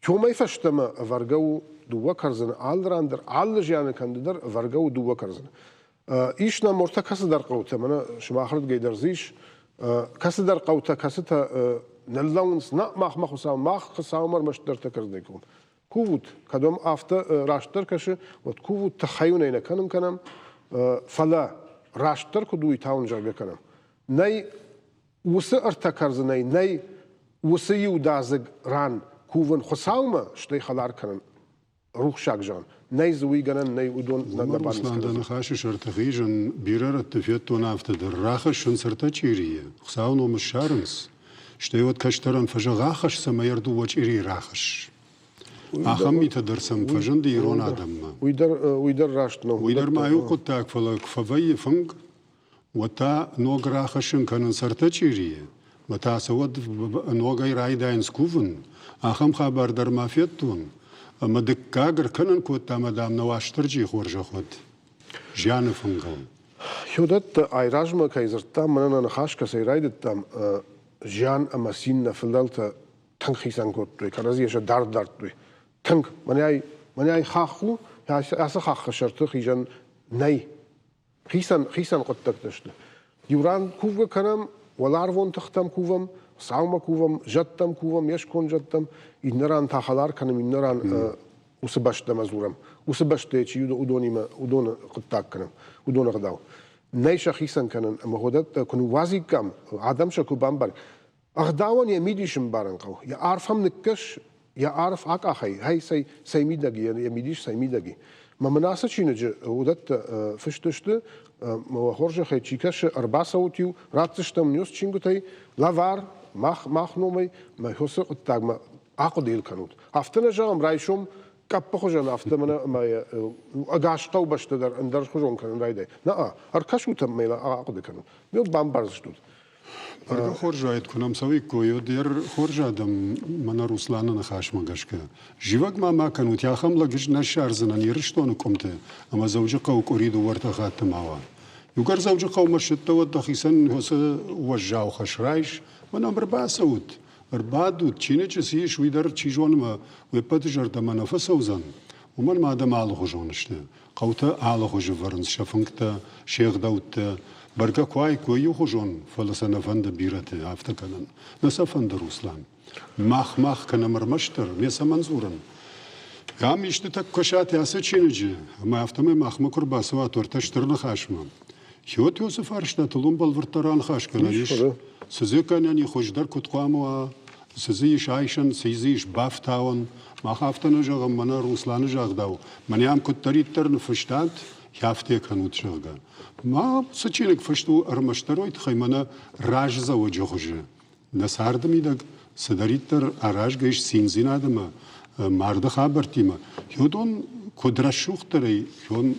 Уымӕй фӕстӕмӕ ӕвӕргӕ у дыууӕ кӕрдзыны алы ран дӕр, алы зианы кӕнды дӕр ӕвӕргӕ у дыууӕ кӕрдзыны. Ис нӕм ортӕ кӕцыдӕр хъӕутӕ, мӕнӕ сымахырдыгӕй дӕр дзы ис, кӕцыдӕр хъӕутӕ, кӕцытӕ ныллӕууынц, нӕ, махмӕ Хуыцау, мах Хуыцаумӕ ӕрмӕстдӕр тӕ кӕрдзынӕй кувӕм. Кувут, кӕд уӕм афтӕ растдӕр кӕсы, уӕд кувут, тыххӕй уын ӕй нӕ кӕнын кӕнӕм, фӕлӕ растдӕр куыд у, уый та уын зӕгъгӕ кӕнӕм. Нӕй Уыцы ӕртӕ кӕрдзынӕй нӕй уыцы иудадзыг ран кувын Хуыцаумӕ, стӕй хӕлар кӕнын рухсаг зӕгъын. Нӕй дзы уый гӕнӕн, нӕй уыдон нӕ Руслан, дӕ ныхасы сӕрты хизын бирӕ рӕтты федтон афтӕ дӕр. Рахӕссынц ӕртӕ чъирийы, Хуыцауы ном ссарынц, стӕй уӕд кӕстӕрӕн фӕзӕгъ, ахӕсс ӕмӕ ӕрдыууӕ чъирийы рахӕсс. Ахӕм митӕ дӕр сӕм фӕзынди ирон адӕммӕ. Уый дӕр, уый дӕр раст нӕу. Уый дӕр ма иу хъуыддаг, фӕлӕ куы фӕвӕййы фынг, уӕд та ног рахӕссын кӕнынц ӕртӕ чъирийы, мӕ та сӕ уӕд ногӕй райдайынц кувын. Ахӕм хабар дӕр ма федтон, ӕмӕ дыккаг ӕркӕнын кодта ӕмӕ, дам, нӕ Уастырджийы хорзӕх уӕд зианы фынгыл. Уыдӕттӕ айразмӕ кӕй дзырдтам, мӕнӕ нӕ ныхас кӕцӕй райдыдтам, зиан ӕмӕ цин нӕ фыдӕлтӕ тынг хицӕн кодтой, кӕрӕдзийӕ сӕ дард дардтой. Тынг. Мӕнӕй, мӕнӕй хахх у, ацы хаххы сӕрты хизӕн нӕй. Хицӕн, хицӕн хъуыддӕгтӕ сты. Иу ран кувгӕ кӕнӕм, уӕларвон тыхтӕм кувӕм, Хуыцаумӕ кувӕм, зӕдтӕм кувӕм, йе сконд зӕдтӕм, иннӕ ран та хӕлар кӕнӕм, иннӕ ран уыцы бӕстӕмӕ дзурӕм. Уыцы бӕстӕйы чи уыдонимӕ уыдоны хъуыддаг кӕнӕм, уыдоны ӕгъдау. Нӕй сӕ хицӕн кӕнӕн ӕмӕ уыдӕттӕ куы ныууадзиккам, адӕм сӕ куы бамбар, Ӕгъдауӕн йӕ мидис ӕмбарын хъӕуы. Йӕ арф ӕм ныккӕс, йӕ арф акъахай, хай цӕй, цӕй мидӕг йӕ мидис цӕй мидӕг и. Мӕ мын ацы чиныджы уыдӕттӕ фыст сты, мӕ уӕ хорзӕхӕй чи кӕсы, ӕрбацӕут-иу, ратдзыстӕм нюс чингуытӕй лӕвар, мах, мах номӕй, мӕ уыцы хъуыддагмӕ ахъуыды йыл кӕнут. Афтӕ нӕ зӕгъӕм, райсом къӕппы хуызӕн афтӕ мӕнӕ ӕмӕ ӕгас хъӕубӕстӕ дӕр ӕндӕрхуызон кӕнын райдай. Нӕ, ӕркӕсут ӕмӕ йыл ахъуыды кӕнут. Бамбардзыстут. Бӕргӕ хорз уаид, куы нӕм цӕуиккой, уӕд дӕр хорз адӕм, мӕнӕ Русланы ныхасмӕ гӕсгӕ. Зивӕг ма ма кӕнут, ахӕм лӕг ӕз нӕ ссардзынӕн Ирыстоны къуымты ӕмӕ Дзӕуджыхъӕуы къуыри дыууӕ-ӕртӕ хатты ма уа. Иугӕр Дзӕуджыхъӕумӕ ссыдтӕ, уӕд дӕхицӕн уыцы уӕззау хӕс райс, мӕнӕ ӕрбацӕут, ӕрбадут, чиныджы цы ис, уый дӕр, чи зоны, мӕ уе ппӕты зӕрдӕмӕ нӕ фӕцӕудзӕн, уымӕн ма адӕм алыхуызон сты. Хъӕутӕ алыхуызы вӕрынц сӕ фынгтӕ, се гъдӕуттӕ. Бӕргӕ куы уаиккой иухуызон, фӕлӕ сӕ нӕ фӕнды бирӕты афтӕ кӕнын. Нӕ сӕ фӕнды, Руслан. Мах мах кӕнӕм ӕрмӕстдӕр, ме цӕмӕн дзурын? Ам истытӕ куы кӕсат ацы чиныджы, ӕмӕ афтӕмӕй махмӕ куы рбацӕуат уӕртӕ стыр ныхасмӕ, Хиот уыцы фарстатыл уым бӕлвырддӕр аныхас кӕнӕн ис. Цы дзы кӕнӕн и, хуыздӕр куыд хъуамӕ уа, цы дзы ис айсӕн, цы дзы ис бафтауӕн. Мах афтӕ нӕ зӕгъӕм, мӕнӕ Русланы загъдау, мӕнӕ ам куыддӕриддӕр ныффыстат, афтӕ кӕнут, зӕгъгӕ. Ма цы чиныг фыст у ӕрмӕстдӕр уый тыххӕй мӕнӕ раздзӕуӕджы хуызы. Нӕ царды мидӕг цыдӕриддӕр аразгӕ ис циндзинад ӕмӕ марды хабӕрттимӕ, уыдон куыд рӕсугъддӕрӕй уыдон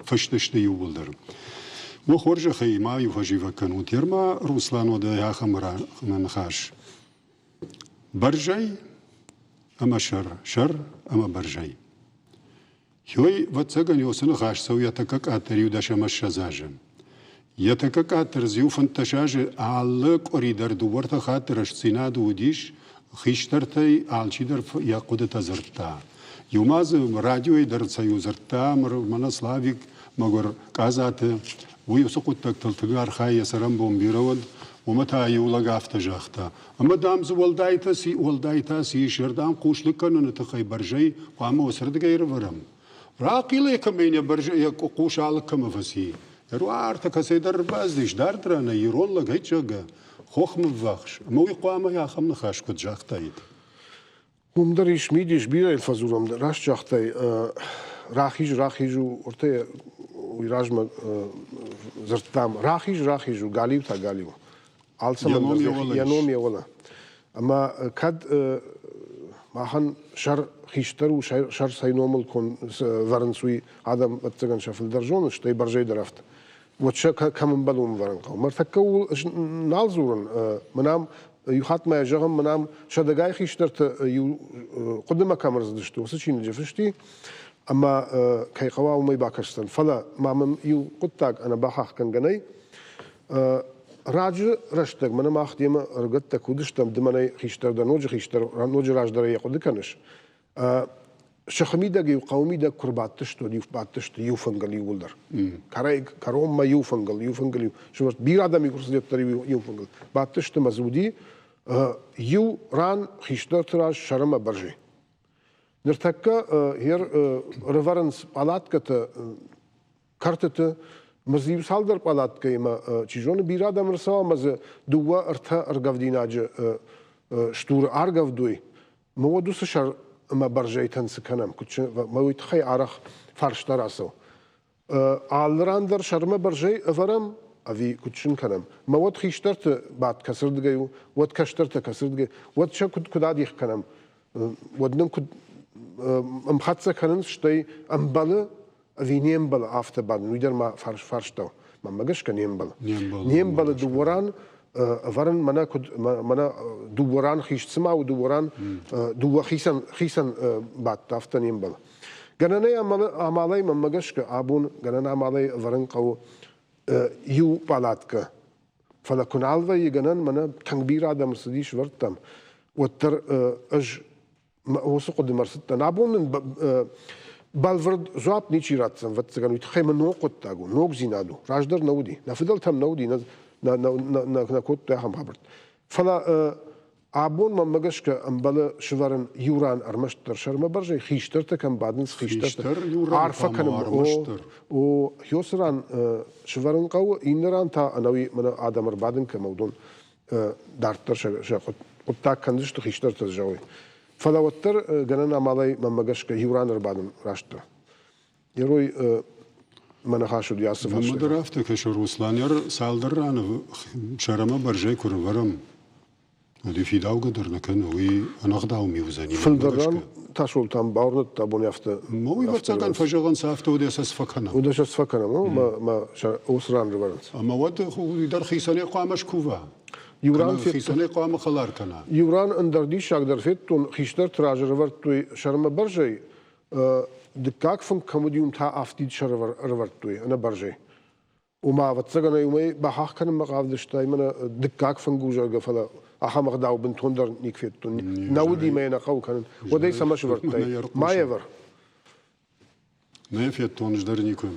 фыст сты иууылдӕр. Уӕ хорзӕхӕй ма-иу фӕзивӕг кӕнут, ӕрма Руслан уӕдӕ ахӕм ныхас. Бӕрзӕй ӕмӕ сӕр, сӕр ӕмӕ бӕрзӕй. Ёй, ӕвӕццӕгӕн, уыцы ныхас цӕуы йӕ тӕккӕ къаддӕр иу дӕс ӕмӕ 20 азы. Йӕ тӕккӕ къаддӕр дзы иу 15 азы алы къуыри дӕр дыууӕ-ӕртӕ хатты рӕстдзинад уыдис. Хистӕртӕй алчидӕр йӕ хъуыдытӕ дзырдта. Иу ма дзы радиойы дӕр сӕ иу дзырдта, мӕнӕ Славик, мӕгуыр Къадзаты, уый уыцы хъуыддӕгтыл тынг архайы, йӕ цӕрӕнбон бирӕ уӕд, уымӕ та иу лӕг афтӕ загъта: ӕмӕ, дам, дзы уӕлдайтӕ цы, уӕлдайтӕ цы ис, ардӕм хъус ныккӕныны тыххӕй бӕрзӕй хъуамӕ уыцырдыгӕй ӕрӕвӕрӕм. Рахъилӕй кӕмӕй нӕ бӕрзӕй йӕ хъус алыг кӕмӕ фӕци. Ӕруартӕ кӕцӕйдӕр ӕрбацыдис дард ранӕй ирон лӕгӕй, зӕгъгӕ, хохмӕ ввахс, ӕмӕ уый хъуамӕ ахӕм ныхас куыд загътаид. Уым дӕр ис мидис, бирӕ йыл фӕдзурӕм. Раст загътай, рахиз, рахиз у, ортӕ уый размӕ дзырдтам, рахиз, рахиз у, галиу та галиу. Алцӕмӕн дӕр йӕ ном йӕ уӕлӕ. Ӕмӕ кӕд махӕн сӕр хистӕр у, сӕр цӕй номыл вӕрынц, уый адӕм, ӕвӕццӕгӕн, сӕ фылдӕр зонынц, стӕй бӕрзӕй дӕр афтӕ. Уӕд сӕ кӕм ӕмбӕлы, уым вӕрын хъӕуы. Мӕртӕккӕ ууыл нал дзурын, мӕн ам иу хатт ма йӕ зӕгъын, мӕн ам сӕдӕгай хистӕрты иу хъуыдымӕ кӕм ӕрцыдысты, уыцы чиныджы фысти, ӕмӕ кӕй хъӕуа, уымӕй бакӕсдзӕн. Фӕлӕ ма мӕм иу хъуыддаг ӕнӕбахахгӕнгӕ нӕй. Раджы рӕстӕг мӕнӕ мах демӕ ӕрыгӕттӕ куы уыдыстӕм, ды мӕнӕй хистӕр дӕ, ноджы хистӕр, ноджы раздӕр йӕ хъуыды кӕныс. Сыхы мидӕг-иу хъӕуы мидӕг куы рбадтысты, уӕд-иу бадтысты иу фынгыл иууылдӕр. Кӕрӕй кӕронмӕ иу фынгыл, иу фынгыл-иу сывӕрд. Бирӕ адӕм-иу куы рцыди, уӕддӕр иу фынгыл. Бадтысты мӕ дзы уыди иу ран хистӕрты раз сӕрымӕ бӕрзӕй. Ныртӕккӕ ер ӕрӕвӕрынц пъалаткӕтӕ кӕртыты мӕ дзы иу цалдӕр пъалаткӕимӕ, чи зоны, бирӕ адӕм ӕрцӕуа ӕмӕ дзы дыууӕ-ӕртӕ ӕргӕвдинаджы стуры аргӕвдой. Мӕ уӕд уыцы сӕр ӕмӕ бӕрзӕйтӕн цы кӕнӕм, куыд мӕ уый тыххӕй арӕх фарста рацӕуы. Алы ран дӕр сӕрмӕ бӕрзӕй ӕвӕрӕм ӕви куыд сын кӕнӕм? Мӕ уӕд хистӕрты бадт кӕцырдыгӕй у, уӕд кӕстӕртӕ кӕцырдыгӕй, уӕд сӕ куыд, куыд адих кӕнӕм? Уӕд нын куыд ӕмхӕццӕ кӕнынц, стӕй ӕмбӕлы ӕви не мбӕлы афтӕ бадын, уый дӕр ма фарстау. Мӕнмӕ гӕсгӕ не мбӕлы. Не мбӕлы дыууӕ ран ӕвӕрын мӕнӕ куыд мӕнӕ дыууӕ ран хист цыма у дыууӕ ран дыууӕ хицӕн хицӕн бадт афтӕ не мбӕлы. Гӕнӕнӕй амалӕй мӕнмӕ гӕсгӕ абон гӕнӕн амалӕй ӕвӕрын хъӕуы иу пъалаткӕ. Фӕлӕ куы нал вӕййы гӕнӕн, мӕнӕ тынг бирӕ адӕм ӕрцыдис вӕрдтӕм, уӕддӕр ӕз уыцы хъуыдымӕ ӕрцыдтӕн. Абон нын бӕлвырд дзуапп ничи ратдзӕн, ӕвӕццӕгӕн, уый тыххӕй мын ног хъуыддаг у, ногдзинад у. Раздӕр нӕ уыди. Нӕ фыдӕлтӕм нӕ уыди, нӕ кодтой ахӕм хабӕрттӕ. Фӕлӕ абон мӕнмӕ гӕсгӕ ӕмбӕлы сывӕрын иу ран ӕрмӕстдӕр сӕрмӕ бӕрзӕй, хистӕртӕ кӕм бадынц, хистӕртӕ. Арфӕ кӕнын о, хёцы ран сывӕрын хъӕуы, иннӕ ран та ӕнӕуи мӕнӕ адӕм ӕрбадын кӕм, уыдон дарддӕр сӕ хъуыддаг кӕндзысты хистӕртӕ зӕгъой. Фӕлӕ уӕддӕр гӕнӕн амалӕй мӕнмӕ гӕсгӕ иу ран ӕрбадын растдӕр. Герой мӕ ныхас уыди ацы фарстайы. Мӕнмӕ дӕр афтӕ кӕсы, Руслан, цалдӕр раны сӕрӕмӕ бӕрзӕй куы рывӕрӕм, уӕд фидаугӕ дӕр нӕ кӕны, уый ӕнӕгъдау ми уыдзӕни. Фылдӕр ран Тасолтан бауырныдта абон афтӕ. Ма уый ӕвӕццӕгӕн фӕзӕгъынц афтӕ, уыдӕ сӕ фӕкӕнӕм. Уыдӕ сӕ фӕкӕнӕм, мӕ мӕ уыцы ран рывӕрынц. Ӕмӕ уӕд уый дӕр хицӕнӕй хъуамӕ скува. Иу ран хицӕнӕй хъуамӕ хӕлар кӕна. Иу ран ӕндӕр диссаг дӕр федтон, хистӕрты раз ӕрӕвӕрдтой сӕрмӕ бӕрзӕй, дыккаг фынг кӕм уыди, уым та афтид сӕр ӕрӕвӕрдтой ӕнӕ бӕрзӕй. Ома, ӕвӕццӕгӕн ӕй уымӕй бахахх кӕнынмӕ хъавыдысты, мӕнӕ дыккаг фынг у, зӕгъгӕ, фӕлӕ ахӕм ӕгъдау бынтондӕр никуы федтон. Нӕ уыди мӕ йӕ нӕ хъӕуы кӕнын. Уӕд ӕй цӕмӕ сӕвӕрдтай? Ма йӕ ӕвӕр. Нӕ федтон ӕз дӕр никуы.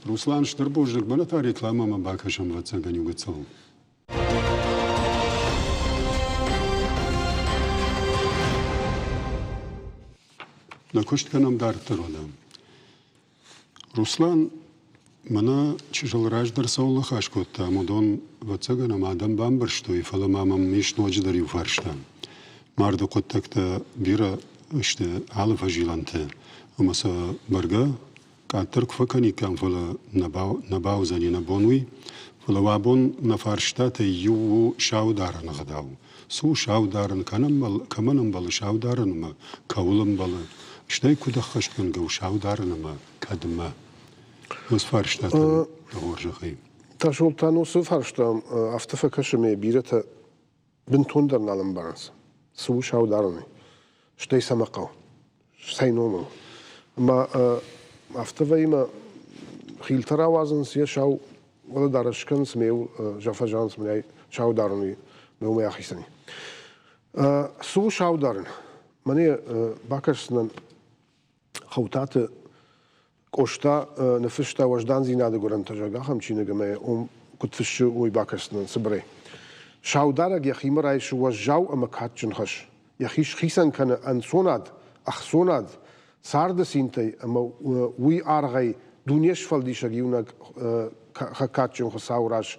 Руслан, стыр бузныг, мӕнӕ та рекламӕмӕ бакӕсӕм, ӕвӕццӕгӕн, иу гыццыл. Нӕ куыст кӕнӕм дарддӕр уӕдӕ. Руслан, мӕнӕ чысыл раздӕр цӕуыл ныхас кодтам, уыдон, ӕвӕццӕгӕн, ӕмӕ адӕм бамбӕрстой, фӕлӕ ма мӕм ис ноджыдӕр иу фарста. Марды хъуыддӕгтӕ бирӕ сты алы фӕзилӕнты, ӕмӕ сӕ бӕргӕ къаддӕр куы фӕкӕниккам, фӕлӕ нӕ бауыдзӕни нӕ бон уый. Фӕлӕ уӕ абон нӕ фарстатӕй иу у саударыны ӕгъдау. Цы у саударын, кӕмӕн ӕмбӕлы саударын ӕмӕ кӕуыл ӕмбӕлы, стӕй куыд ӕххӕстгӕнгӕ у саударын ӕмӕ кӕдмӕ? Уыцы фарстатӕн дӕ хорзӕхӕй. Тасолтан, уыцы фарста афтӕ фӕкӕсы мӕ бирӕтӕ бынтондӕр нал ӕмбарынц, цы у саударыны, стӕй цӕмӕ хъӕуы, цӕй номыл. Ӕмӕ афтӕ вӕййы мӕ хилтӕ рауадзынц, йӕ сау уӕлӕдарӕс скӕнынц, ме фӕзӕгъынц мӕнӕй саударыны, мӕ уымӕй ахицӕн и. Цы у саударын? Мӕнӕ бакӕсдзынӕн Хӕутаты Къоста ныффыста уӕздандзинады гуырӕнтӕ, зӕгъгӕ, ахӕм чиныг ӕмӕ уым куыд фыссы, уый бакӕсдзынӕн цыбырӕй. Саударӕг йӕхимӕ райсы уӕззау ӕмӕ кадджын хӕс. Йӕхи схицӕн кӕны ӕнцонад, ӕхцонад, царды цинтӕй ӕмӕ уый аргъӕй дуне сфӕлдисӕг иунӕг кадджын Хуыцауы раз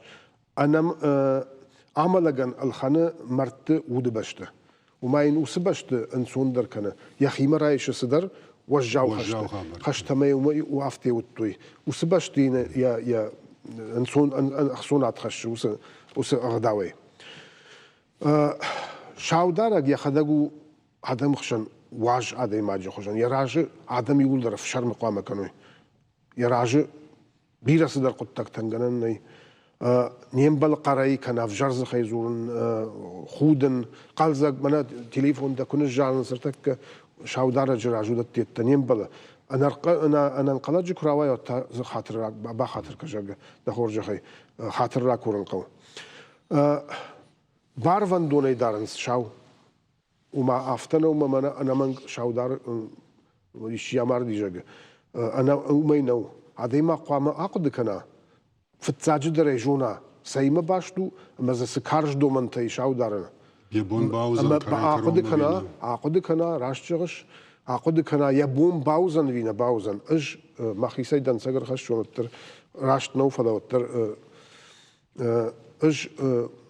амӕлӕгӕн ӕлхӕны мӕрдты удыбӕстӕ. Уымӕ йын уыцы бӕсты ӕнцондӕр кӕны, йӕхимӕ райсы цыдӕр уӕззау хӕстӕ, уымӕй афтӕ уыдтой. Уыцы бӕсты йын йӕ ӕнцон ӕхцонад хӕссы уыцы ӕгъдауӕй. Саударӕг йӕхӕдӕг у адӕмы хсӕн уаз адӕймаджы хуызӕн. Йӕ разы адӕм иууылдӕр ӕфсӕрмы хъуамӕ кӕной. Йӕ разы бирӕ цыдӕр хъуыддӕгтӕн гӕнӕн нӕй. Не мбӕлы хъӕрӕй кӕнӕ ӕвзӕр дзыхӕй дзурын, худын, хъӕлдзӕг, мӕнӕ телефон дӕ куы ныззарынц ӕртӕккӕ саударӕджы раз уыдӕттӕ не мбӕлы. Ӕнӕнхъӕлӕджы куы рауайа, уӕд та дзы хатыр бахатыр кӕ, зӕгъгӕ, дӕ хорзӕхӕй хатыр ракурын хъӕуы. Барвӕндонӕй дарынц сау. Уымӕ афтӕ нӕу, мӕ мӕнӕ ӕнӕмӕнг саудар исчи амарди, зӕгъгӕ. Ӕнӕ уымӕй нӕу. Адӕймаг хъуамӕ ахъуыды кӕна, фыццаджыдӕр ӕй зона, цӕимӕ баст у ӕмӕ дзы цы карз домӕнтӕ ис саударӕн. Йӕ бон бауыдзӕн ӕмӕ ахъуыды кӕна, ахъуыды кӕна, раст зӕгъыс, ахъуыды кӕна, йӕ бон бауыдзӕн ӕви нӕ бауыдзӕн. Ӕз мӕхицӕй дӕнцӕг ӕрхӕссон, уӕддӕр раст нӕу, фӕлӕ уӕддӕр Ӕз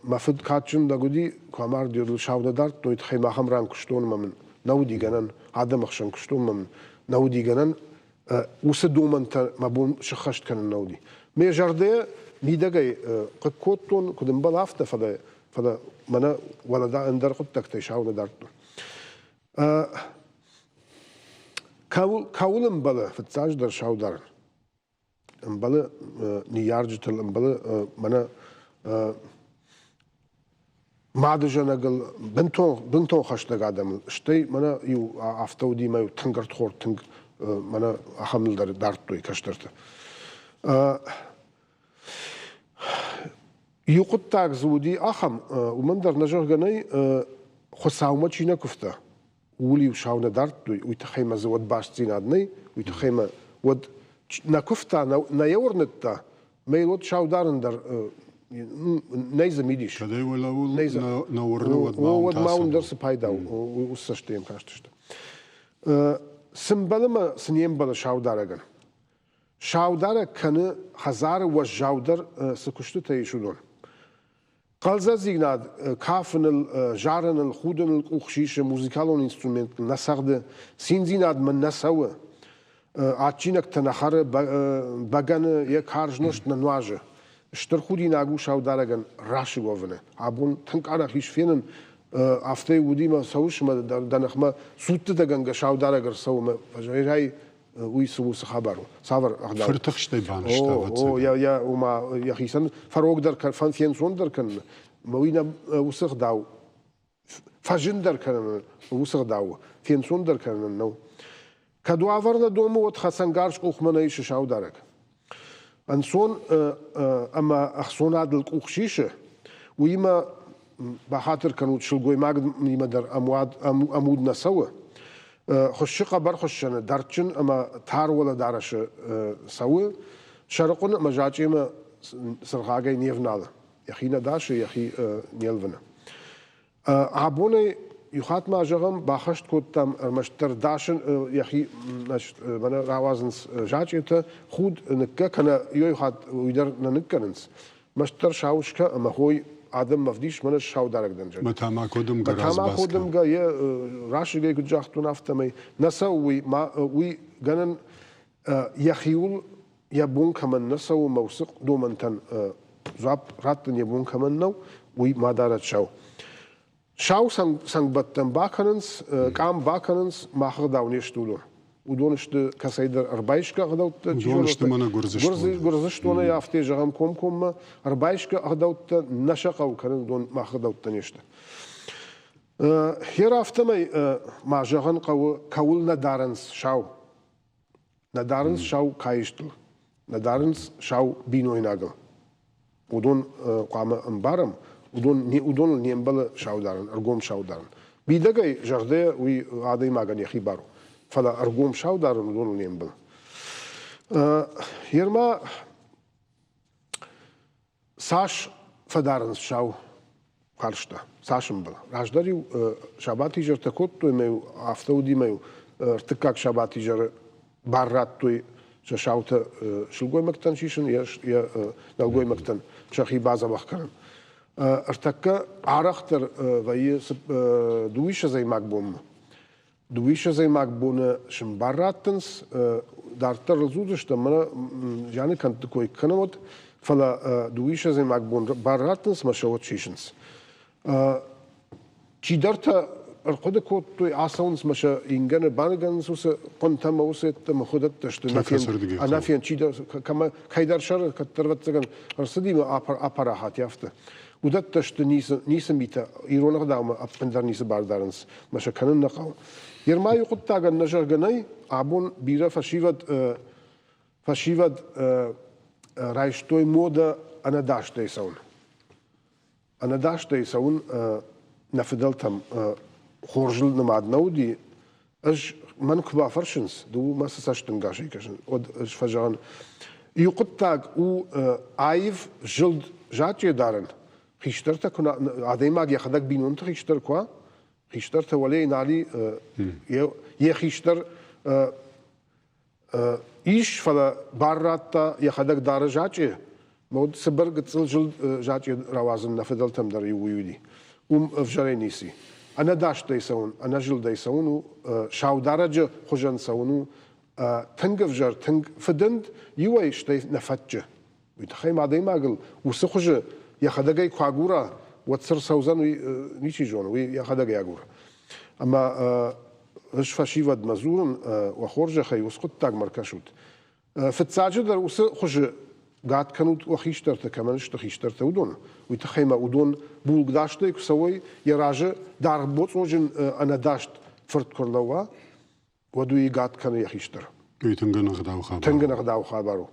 мӕ фыд кадджын лӕг уыди, куы амарди, уӕд ыл сау нӕ дардтой, тыххӕй мӕ ахӕм ран куыстон ӕмӕ мын нӕ уыди гӕнӕн, адӕмы хсӕн куыстон ӕмӕ мын нӕ уыди гӕнӕн, уыцы домӕнтӕ мӕ бон сыххӕст кӕнын нӕ уыди. Мӕ зӕрдӕ мидӕгӕй хъыг кодтон, куыд ӕмбӕлы, афтӕ, фӕлӕ, фӕлӕ мӕнӕ уӕлӕ ӕндӕр хъуыддӕгтӕй сау нӕ дардтон. Кӕуыл, кӕуыл ӕмбӕлы фыццаджыдӕр сау дарын? Ӕмбӕлы ныййарджытыл, ӕмбӕлы мӕнӕ мадызӕнӕгыл, бынтон, бынтон хӕстӕг адӕмыл. Стӕй мӕнӕ иу афтӕ уыди, мӕ иу тынг ӕрдхорд, тынг мӕнӕ ахӕмыл дӕр дардтой кӕстӕрты. Иу хъуыддаг дзы уыди ахӕм, уымӕн дӕр нӕ зӕгъгӕ нӕй, Хуыцаумӕ чи нӕ куывта, ууыл-иу сау нӕ дардтой, уый тыххӕй мӕ дзы уӕд бастдзинад нӕй, уый тыххӕй мӕ уӕд нӕ куывта, нӕ йӕ уырныдта, мӕ йыл уӕд сау дарын дӕр нӕй дзы мидис. Кӕдӕй уӕлӕуыл нӕ уырны, уӕд ма уӕд ма уым дӕр цы пайда у, уыцы цӕсты йӕм кастысты. Цы мбӕлы мӕ, цы не мбӕлы саударӕгӕн? Саударӕг кӕны хӕдзары уӕззаудӕр цы куыстытӕ ис, уыдон. Хъӕлдзӕгдзинад кафыныл, зарыныл, худыныл къух сисы, музыкалон инструменттыл нӕ цӕгъды, циндзинадмӕ нӕ цӕуы, адджинӕгтӕ нӕ хӕры, бӕгӕны йӕ карз нозт нӕ нуазы. Стыр худинаг у саударӕгӕн расыг уӕвыны. Абон тынг арӕх ис фенын, афтӕ уыди мӕ цӕуыс ӕмӕ дӕ ныхмӕ цудтытӕгӕнгӕ саударӕг ӕрцӕуы ӕмӕ фӕзӕй уый цы у, цы хабар у, цавӕр ӕгъдау? Фыртыхстӕй банызта, ӕвӕццӕгӕн. О, йӕ, ома, йӕхицӕн фӕрогдӕр, фенцондӕр кӕныны, уый нӕ уыцы ӕгъдау фӕзындӕр кӕныны уыцы ӕгъдау фенцондӕр кӕнынӕн нӕу. Кӕд уавӕр нӕ домы, уӕд хӕцӕнгарз къухмӕ нӕ исы саударӕг. Ӕнцон ӕмӕ ӕхцонадыл къух сисы, уыимӕ бахатыр кӕнут, сылгоймагимӕ дӕр ӕмуд нӕ цӕуы. Хуыссы хъӕбӕр хуыссӕны, дӕрдджын ӕмӕ тар уӕлӕдарӕсы цӕуы, сӕрыхъуын ӕмӕ зачъемӕ цыргъагӕй не вналы, йӕхи нӕ дасы, йӕхи не лвыны. Абонӕй иу хатт ма зӕгъӕм, бахӕст кодтам ӕрмӕстдӕр дасын йӕхи значит, мӕнӕ рауадзынц зачъетӕ, худ ныккӕ, кӕнӕ иу хатт уый дӕр нӕ ныккӕнынц. Мӕстдӕр сау скӕ ӕмӕ хой адӕммӕ ӕвдис, мӕнӕ саударӕг дӕн, зӕгъгӕ. Мӕ тамако дымгӕ Тамако дымгӕ, йӕ расыгӕй куыд загътон, афтӕмӕй нӕ цӕуы уый, ма, уый гӕнӕн йӕхиуыл йӕ бон кӕмӕн нӕ цӕуы мӕ уыцы домӕнтӕн дзуапп раттын йӕ бон кӕмӕн нӕу, уый ма дарӕд сау. Сау цӕнгбӕттӕн бакӕнынц, къам бакӕнынц, мах ӕгъдау не сты уыдон. Уыдон сты кӕцӕйдӕр ӕрбайсгӕ ӕгъдӕуттӕ. Уыдон сты мӕнӕ Гуырдзыстонӕй. Гуырдзыстонӕй афтӕ зӕгъӕм комкоммӕ ӕрбайсгӕ ӕгъдӕуттӕ нӕ сӕ хъӕуы кӕнын, уыдон мах ӕгъдӕуттӕ не сты. Хер афтӕмӕй ма зӕгъын хъӕуы, кӕуыл нӕ дарынц сау. Нӕ дарынц сау каистыл, нӕ дарынц сау бинойнагыл. Уыдон хъуамӕ ӕмбарӕм. Уыдон, уыдоныл не мбӕлы саударын, ӕргом саударын. Мидӕгӕй зӕрдӕ уый адӕймагӕн йӕхи бар у, фӕлӕ ӕргом саударын уыдоныл не мбӕлы. Ерма цас фӕдарынц сау фарста, цас ӕмбӕлы? Раздӕр-иу сабатизӕртӕ кодтой ӕмӕ-иу афтӕ уыди ӕмӕ-иу ӕртыккаг сабатизӕры бар радтой сӕ саутӕ сылгоймӕгтӕн сисын, йӕ нӕлгоймӕгтӕн сӕхи бадзӕбӕх кӕнын. Ӕртӕккӕ арӕхдӕр вӕййы дыууиссӕдзӕймаг бонмӕ. Дыууиссӕдзӕймаг боны сын бар раттынц, дарддӕр ыл дзурдзыстӕм, мӕнӕ зианы кӕндты кой кӕнӕм уӕд, фӕлӕ дыууиссӕдзӕймаг бон бар раттынц ӕмӕ сӕ уӕд сисынц. Чидӕртӕ ӕрхъуыды кодтой, ацӕуынц мӕ сӕ ингӕны баныгӕнынц уыцы хъуынтӕ мӕ уыцы ӕмӕ хуыдӕттӕ сты ӕнӕфенд чидӕр кӕмӕ кӕйдӕр сӕры кӕддӕр ӕвӕццӕгӕн ӕрцыди мӕ апарахат афтӕ. Уыдӕттӕ сты ницы, ницы митӕ, ирон ӕгъдаумӕ ӕппындӕр ницы бар дарынц, мӕ сӕ кӕнын нӕ хъӕуы. Ерма иу хъуыддагӕн нӕ зӕгъгӕ нӕй, абон бирӕ фӕсивӕд фӕсивӕд райстой модӕ ӕнӕдастӕй цӕуын. Ӕнӕдастӕй цӕуын нӕ фыдӕлтӕм хорзыл нымад нӕ уыди. Ӕз мӕн куы бафӕрсынц, ды мӕ цы цӕстӕнгасӕй кӕсын, уӕд ӕз фӕзӕгъын, иу хъуыддаг у аив зылд зачъе дарын. Хистӕртӕ куы адӕймаг йӕхӕдӕг бинонты хистӕр куы уа, хистӕртӕ уӕлейы нали йӕ хистӕр Ис, фӕлӕ бар радта, йӕхӕдӕг дары зачъе. Мӕ цыбыр гыццыл зылд зачъе рауадзын нӕ фыдӕлтӕм дӕр иу уый уыди. Уым ӕвзӕрӕй ницы. Ӕнӕдастӕй цӕуын, ӕнӕзылдӕй цӕуын у, саударӕджы хуызӕн цӕуын у тынг ӕвзӕр, тынг фыдынд, иуӕй стӕй нӕ фӕтчы. Уый тыххӕй ма адӕймагыл уыцы хуызы йӕхӕдӕг ӕй куы агура, уӕд цы рцӕудзӕн, уый ничи зоны, уый йӕхӕдӕг ӕй агуры. Ӕмӕ ӕз фӕсивӕдмӕ дзурын, уӕ хорзӕхӕй уыцы хъуыддагмӕ ӕркӕсут. Фыццаджыдӕр уыцы хуызы гад кӕнут уӕ хистӕртӕ, кӕмӕн сты хистӕртӕ, уыдон. Уый тыххӕй ма уыдон булкъдастӕй куы цӕуой, йӕ разы даргъбоцъоджын ӕнӕдаст фырт куы рлӕууа, уӕд уый гад кӕны йӕ хистӕр. Уый тынг ӕнӕгъдау хабар. Тынг ӕнӕгъдау хабар у.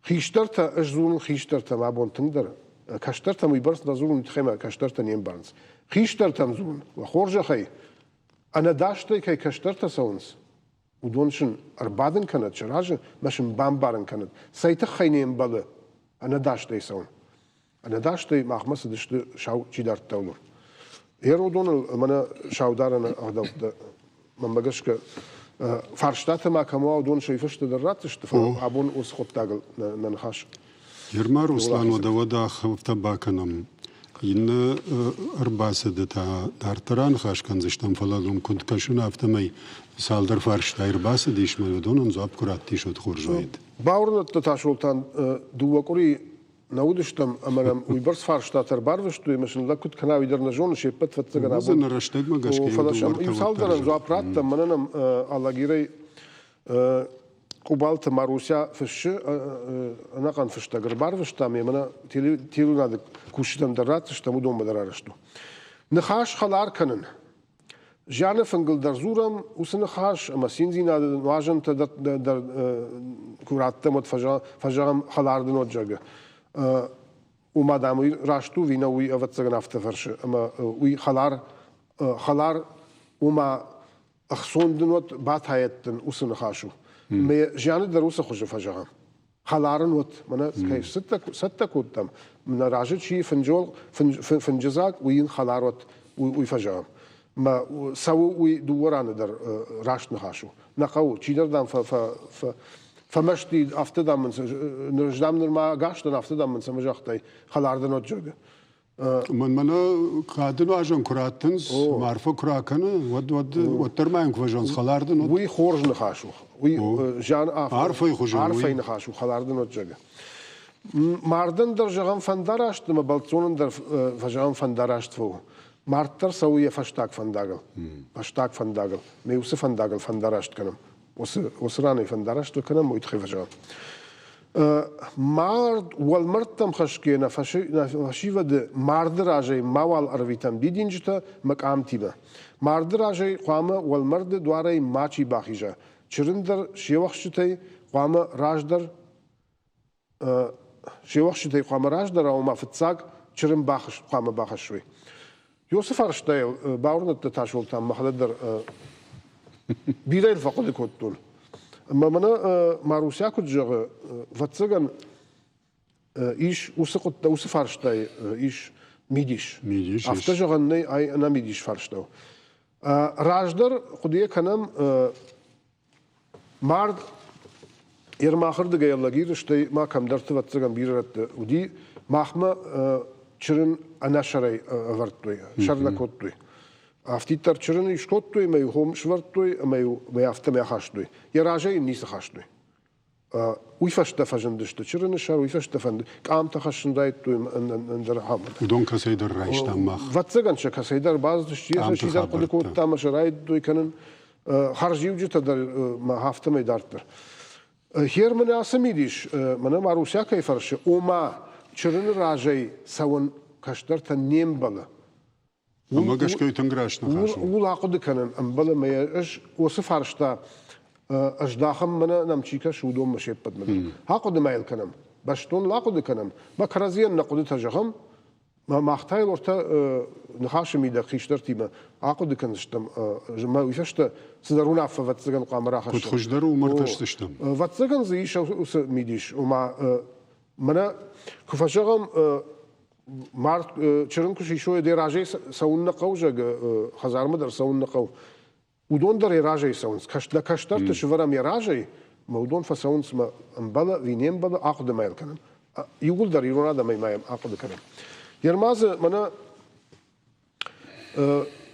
Хистӕртӕ, ӕз дзурын хистӕртӕм абон тынгдӕр. Кӕстӕртӕм уыйбӕрц нӕ дзурын, уый тыххӕй мӕ кӕстӕртӕ не мбарынц. Хистӕртӕм дзурын, уӕ хорзӕхӕй, ӕнӕдастӕй кӕй кӕстӕртӕ цӕуынц, уыдон сын ӕрбадын кӕнӕд сӕ разы мӕ сын бамбарын кӕнӕд, цӕй тыххӕй не мбӕлы ӕнӕдастӕй цӕуын. Ӕнӕдастӕй махмӕ цыдысты сау чи дардта, уыдон. Еродоныл мӕнӕ саударӕны ӕгъдӕуттӕ, мӕнмӕ гӕсгӕ, фарстатӕ ма кӕм уа, уыдон сӕ фӕстӕ дӕр ратдзысты, фӕлӕ абон уыцы хъуыддагыл нӕ ныхас. Ерма Руслан, уӕдӕ уӕд ахӕмтӕ бакӕнӕм. Иннӕ ӕрбацыды та дарддӕр аныхас кӕндзыстӕм, фӕлӕ дын куыд кӕсын, афтӕмӕй цалдӕр фарстайы ӕрбацыдис, мӕ уыдонӕн дзуапп куы раттис, уӕд хорз уаид. Бауырнӕдта Тасолтан, дыууӕ къуыри нӕ уыдыстӕм ӕмӕ нӕм уыйбӕрц фарстатӕ ӕрбарвыстой, ӕмӕ сын лӕг куыд кӕна, уый дӕр нӕ зоны, се ппӕт фӕццӕгӕн абон. рӕстӕгмӕ гӕсгӕ Фӕлӕ сӕм иу цалдӕрӕн дзуапп радтам, мӕнӕ нӕм Алагирӕй Къубалты Маруся фыссы, ӕнӕхъӕн фыстӕг ӕрбарвыстам, ӕмӕ нӕ телеуынады кусджытӕн дӕр ратдзыстӕм, уыдонмӕ дӕр арӕзт у. Ныхас хӕлар кӕнын. Зианы фынгыл дӕр дзурӕм уыцы ныхас ӕмӕ циндзинады нуазӕнтӕ дӕр куы раттӕм, уӕд фӕзӕгъӕм хӕлар дын уӕд, зӕгъгӕ. Уымӕ, дам, уый раст у ӕви нӕ, уый, ӕвӕццӕгӕн, афтӕ фӕрсы. Ӕмӕ уый хӕлар, хӕлар уымӕ ӕхцон дын уӕд, батайӕд дын уыцы ныхас у. Мӕ зианы дӕр уыцы хуызы фӕзӕгъӕм. Хӕлар ын уӕд, мӕнӕ кӕй цӕттӕ кодтам, нӕ разы чи фынджол, фынджыдзаг, уый йын хӕлар уӕд, уый фӕзӕгъӕм. Мӕ цӕуы уый дыууӕ раны дӕр раст ныхас у. Нӕ хъӕуы, чидӕр, дам, фӕмӕсти, афтӕ, дам, мын, ӕз, дам, нырма ӕгас дӕн, афтӕ, дам, мын цӕмӕ загътай, хӕлар дын уӕд, зӕгъгӕ. Мӕнмӕ нӕ кады нуазӕн куы раттынц, арфӕ куы ракӕны, уӕд, уӕд, уӕддӕр ма йын куы фӕзӕгъынц, хӕлар дын уӕд. Уый хорз ныхас у. Уый зиан арфӕйы хуызӕн. Арфӕйы ныхас у, хӕлар дын уӕд, зӕгъгӕ. Мардӕн дӕр зӕгъӕм фӕндараст ӕмӕ бӕлццонӕн дӕр фӕзӕгъӕм фӕндараст фӕу. Мард дӕр цӕуы йӕ фӕстаг фӕндагыл. Фӕстаг фӕндагыл. Мӕ уыцы фӕндагыл фӕндараст кӕнӕм. Уыцы, уыцы ранӕй фӕндараст кӕнӕм, уый тыххӕй фӕзӕгъӕм. Мард уӕлмӕрдтӕм хӕсгӕ нӕ фӕсивӕды марды разӕй мауал ӕрвитӕм дидинджытӕ мӕ къамтимӕ. Марды разӕй хъуамӕ уӕлмӕрды дуарӕй мачи бахиза. Чырын дӕр се уӕхсчытӕй хъуамӕ раздӕр се уӕхсчытӕй хъуамӕ раздӕр, ома фыццаг. чырын хъуамӕ бахӕссой. Ёсы фарстайыл бауырныдта Тасолтан мӕхӕдӕг дӕр бирӕ йыл фӕхъуыды кодтон. Ӕмӕ мӕнӕ Маруся куыд зӕгъы, ӕвӕццӕгӕн, ис уыцы хъуыддаг, уыцы фарстайы ис мидис. Мидис. Афтӕ зӕгъӕн нӕй, ай ӕнӕмидис фарста у. Раздӕр хъуыдыйӕ кӕнӕм мард Ермахырдыгӕй лӕгир, стӕй ма кӕмдӕрты, ӕвӕццӕгӕн, бирӕ рӕтты уыди, махмӕ чырын ӕнӕсӕрӕй ӕвӕрдтой, сӕр нӕ кодтой. Афтиддӕр чырын скодтой ӕмӕ-иу хом сӕвӕрдтой ӕмӕ-иу афтӕмӕй ахастой. Йӕ разӕй йын ницы хастой. Уый фӕстӕ фӕзындысты чырыны сӕр, уый фӕстӕ фӕнды къамтӕ хӕссын райдыдтой ӕндӕр ахӕмтӕ. Уыдон кӕцӕйдӕр райстам мах. Ӕвӕццӕгӕн сӕ кӕцӕйдӕр бацыдысты, йӕ чидӕр хъуыды кодта ӕмӕ сӕ райдыдтой кӕнын. Хӕрзиуджытӕ дӕр ма афтӕмӕй дарддӕр. Хер мын ацы мидис, мӕнӕ Маруся кӕй фӕрсы, ома чырыны разӕй цӕуын кӕстӕртӕн не мбӕлы. Уымӕ гӕсгӕ тынг раст ныхас у. Ууыл ахъуыды кӕнын ӕмбӕлы ӕмӕ ӕз уыцы фарста ӕздахӕм мӕнӕ нӕм чи кӕсы, уыдонмӕ се ппӕтмӕ дӕр. Ахъуыды ма йыл кӕнӕм, бӕстон ыл ахъуыды кӕнӕм, мӕ кӕрӕдзийӕн нӕ хъуыдытӕ зӕгъӕм, мах та йыл ортӕ ныхасы мидӕг хистӕртимӕ ахъуыды кӕндзыстӕм, мӕ уый фӕстӕ цыдӕр уынаффӕ ӕвӕццӕгӕн хъуамӕ рахӕссӕм. Куыд хуыздӕр у, уымӕ ӕркӕсдзыстӕм. Ӕвӕццӕгӕн дзы ис уыцы мидис, ома мӕнӕ куы фӕзӕгъӕм мард чырын куы сисой, дӕ разӕй цӕуын нӕ хъӕуы, зӕгъы, хӕдзармӕ дӕр цӕуын нӕ хъӕуы. Уыдон дӕр йӕ разӕй цӕуынц. Нӕ кӕстӕрты сывӕрӕм йӕ разӕй, мӕ уыдон фӕцӕуынц мӕ ӕмбӕлы ӕви не мбӕлы, ахъуыды ма йыл кӕнӕм. Иууылдӕр ирон адӕмӕй ма йӕм ахъуыды кӕнӕм. Ермадзы мӕнӕ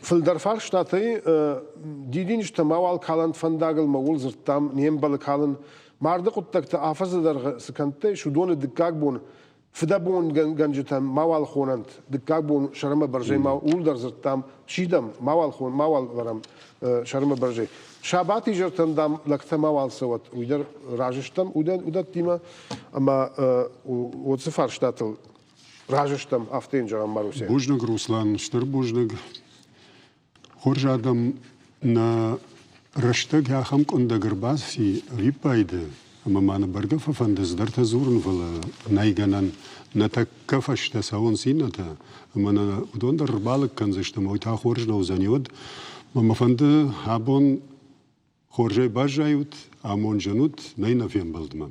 фылдӕр фарстатӕй дидинджытӕ мауал калӕнт фӕндагыл, мӕ ууыл дзырдтам, не мбӕлы калын. Марды хъуыддӕгтӕ афӕдзы дӕргъы цы кӕндтӕ ис, уыдоны дыккаг бон фыдӕбонгӕнджытӕм мауал хонӕнт, дыккаг бон сӕрмӕ бӕрзӕй ма ууыл дӕр дзырдтам, сидӕм, мауал хон, мауал вӕрӕм сӕрмӕ бӕрзӕй. Сабат изӕртӕм, дам, лӕгтӕ мауал цӕуӕт, уый дӕр разы стӕм уыдӕттимӕ, ӕмӕ уыцы фарстатыл разы стӕм, афтӕ йын зӕгъӕм, Маруся. Бузныг, Руслан, стыр бузныг. Хорз адӕм, нӕ рӕстӕг ахӕм къуындӕг ӕрбаци ӕвиппайды, ӕмӕ ма нӕ бӕргӕ фӕфӕнды цыдӕртӕ дзурын, фӕлӕ нӕй гӕнӕн. Нӕ тӕккӕ фӕстӕ цӕуынц иннӕтӕ, ӕмӕ нӕ уыдон дӕр ӕрбалыг кӕндзысты, ӕмӕ уый та хорз нӕ уыдзӕни. Уӕд мӕ фӕнды абон хорзӕй баззайут, амондджын ут, нӕй нӕ фембӕлдмӕ.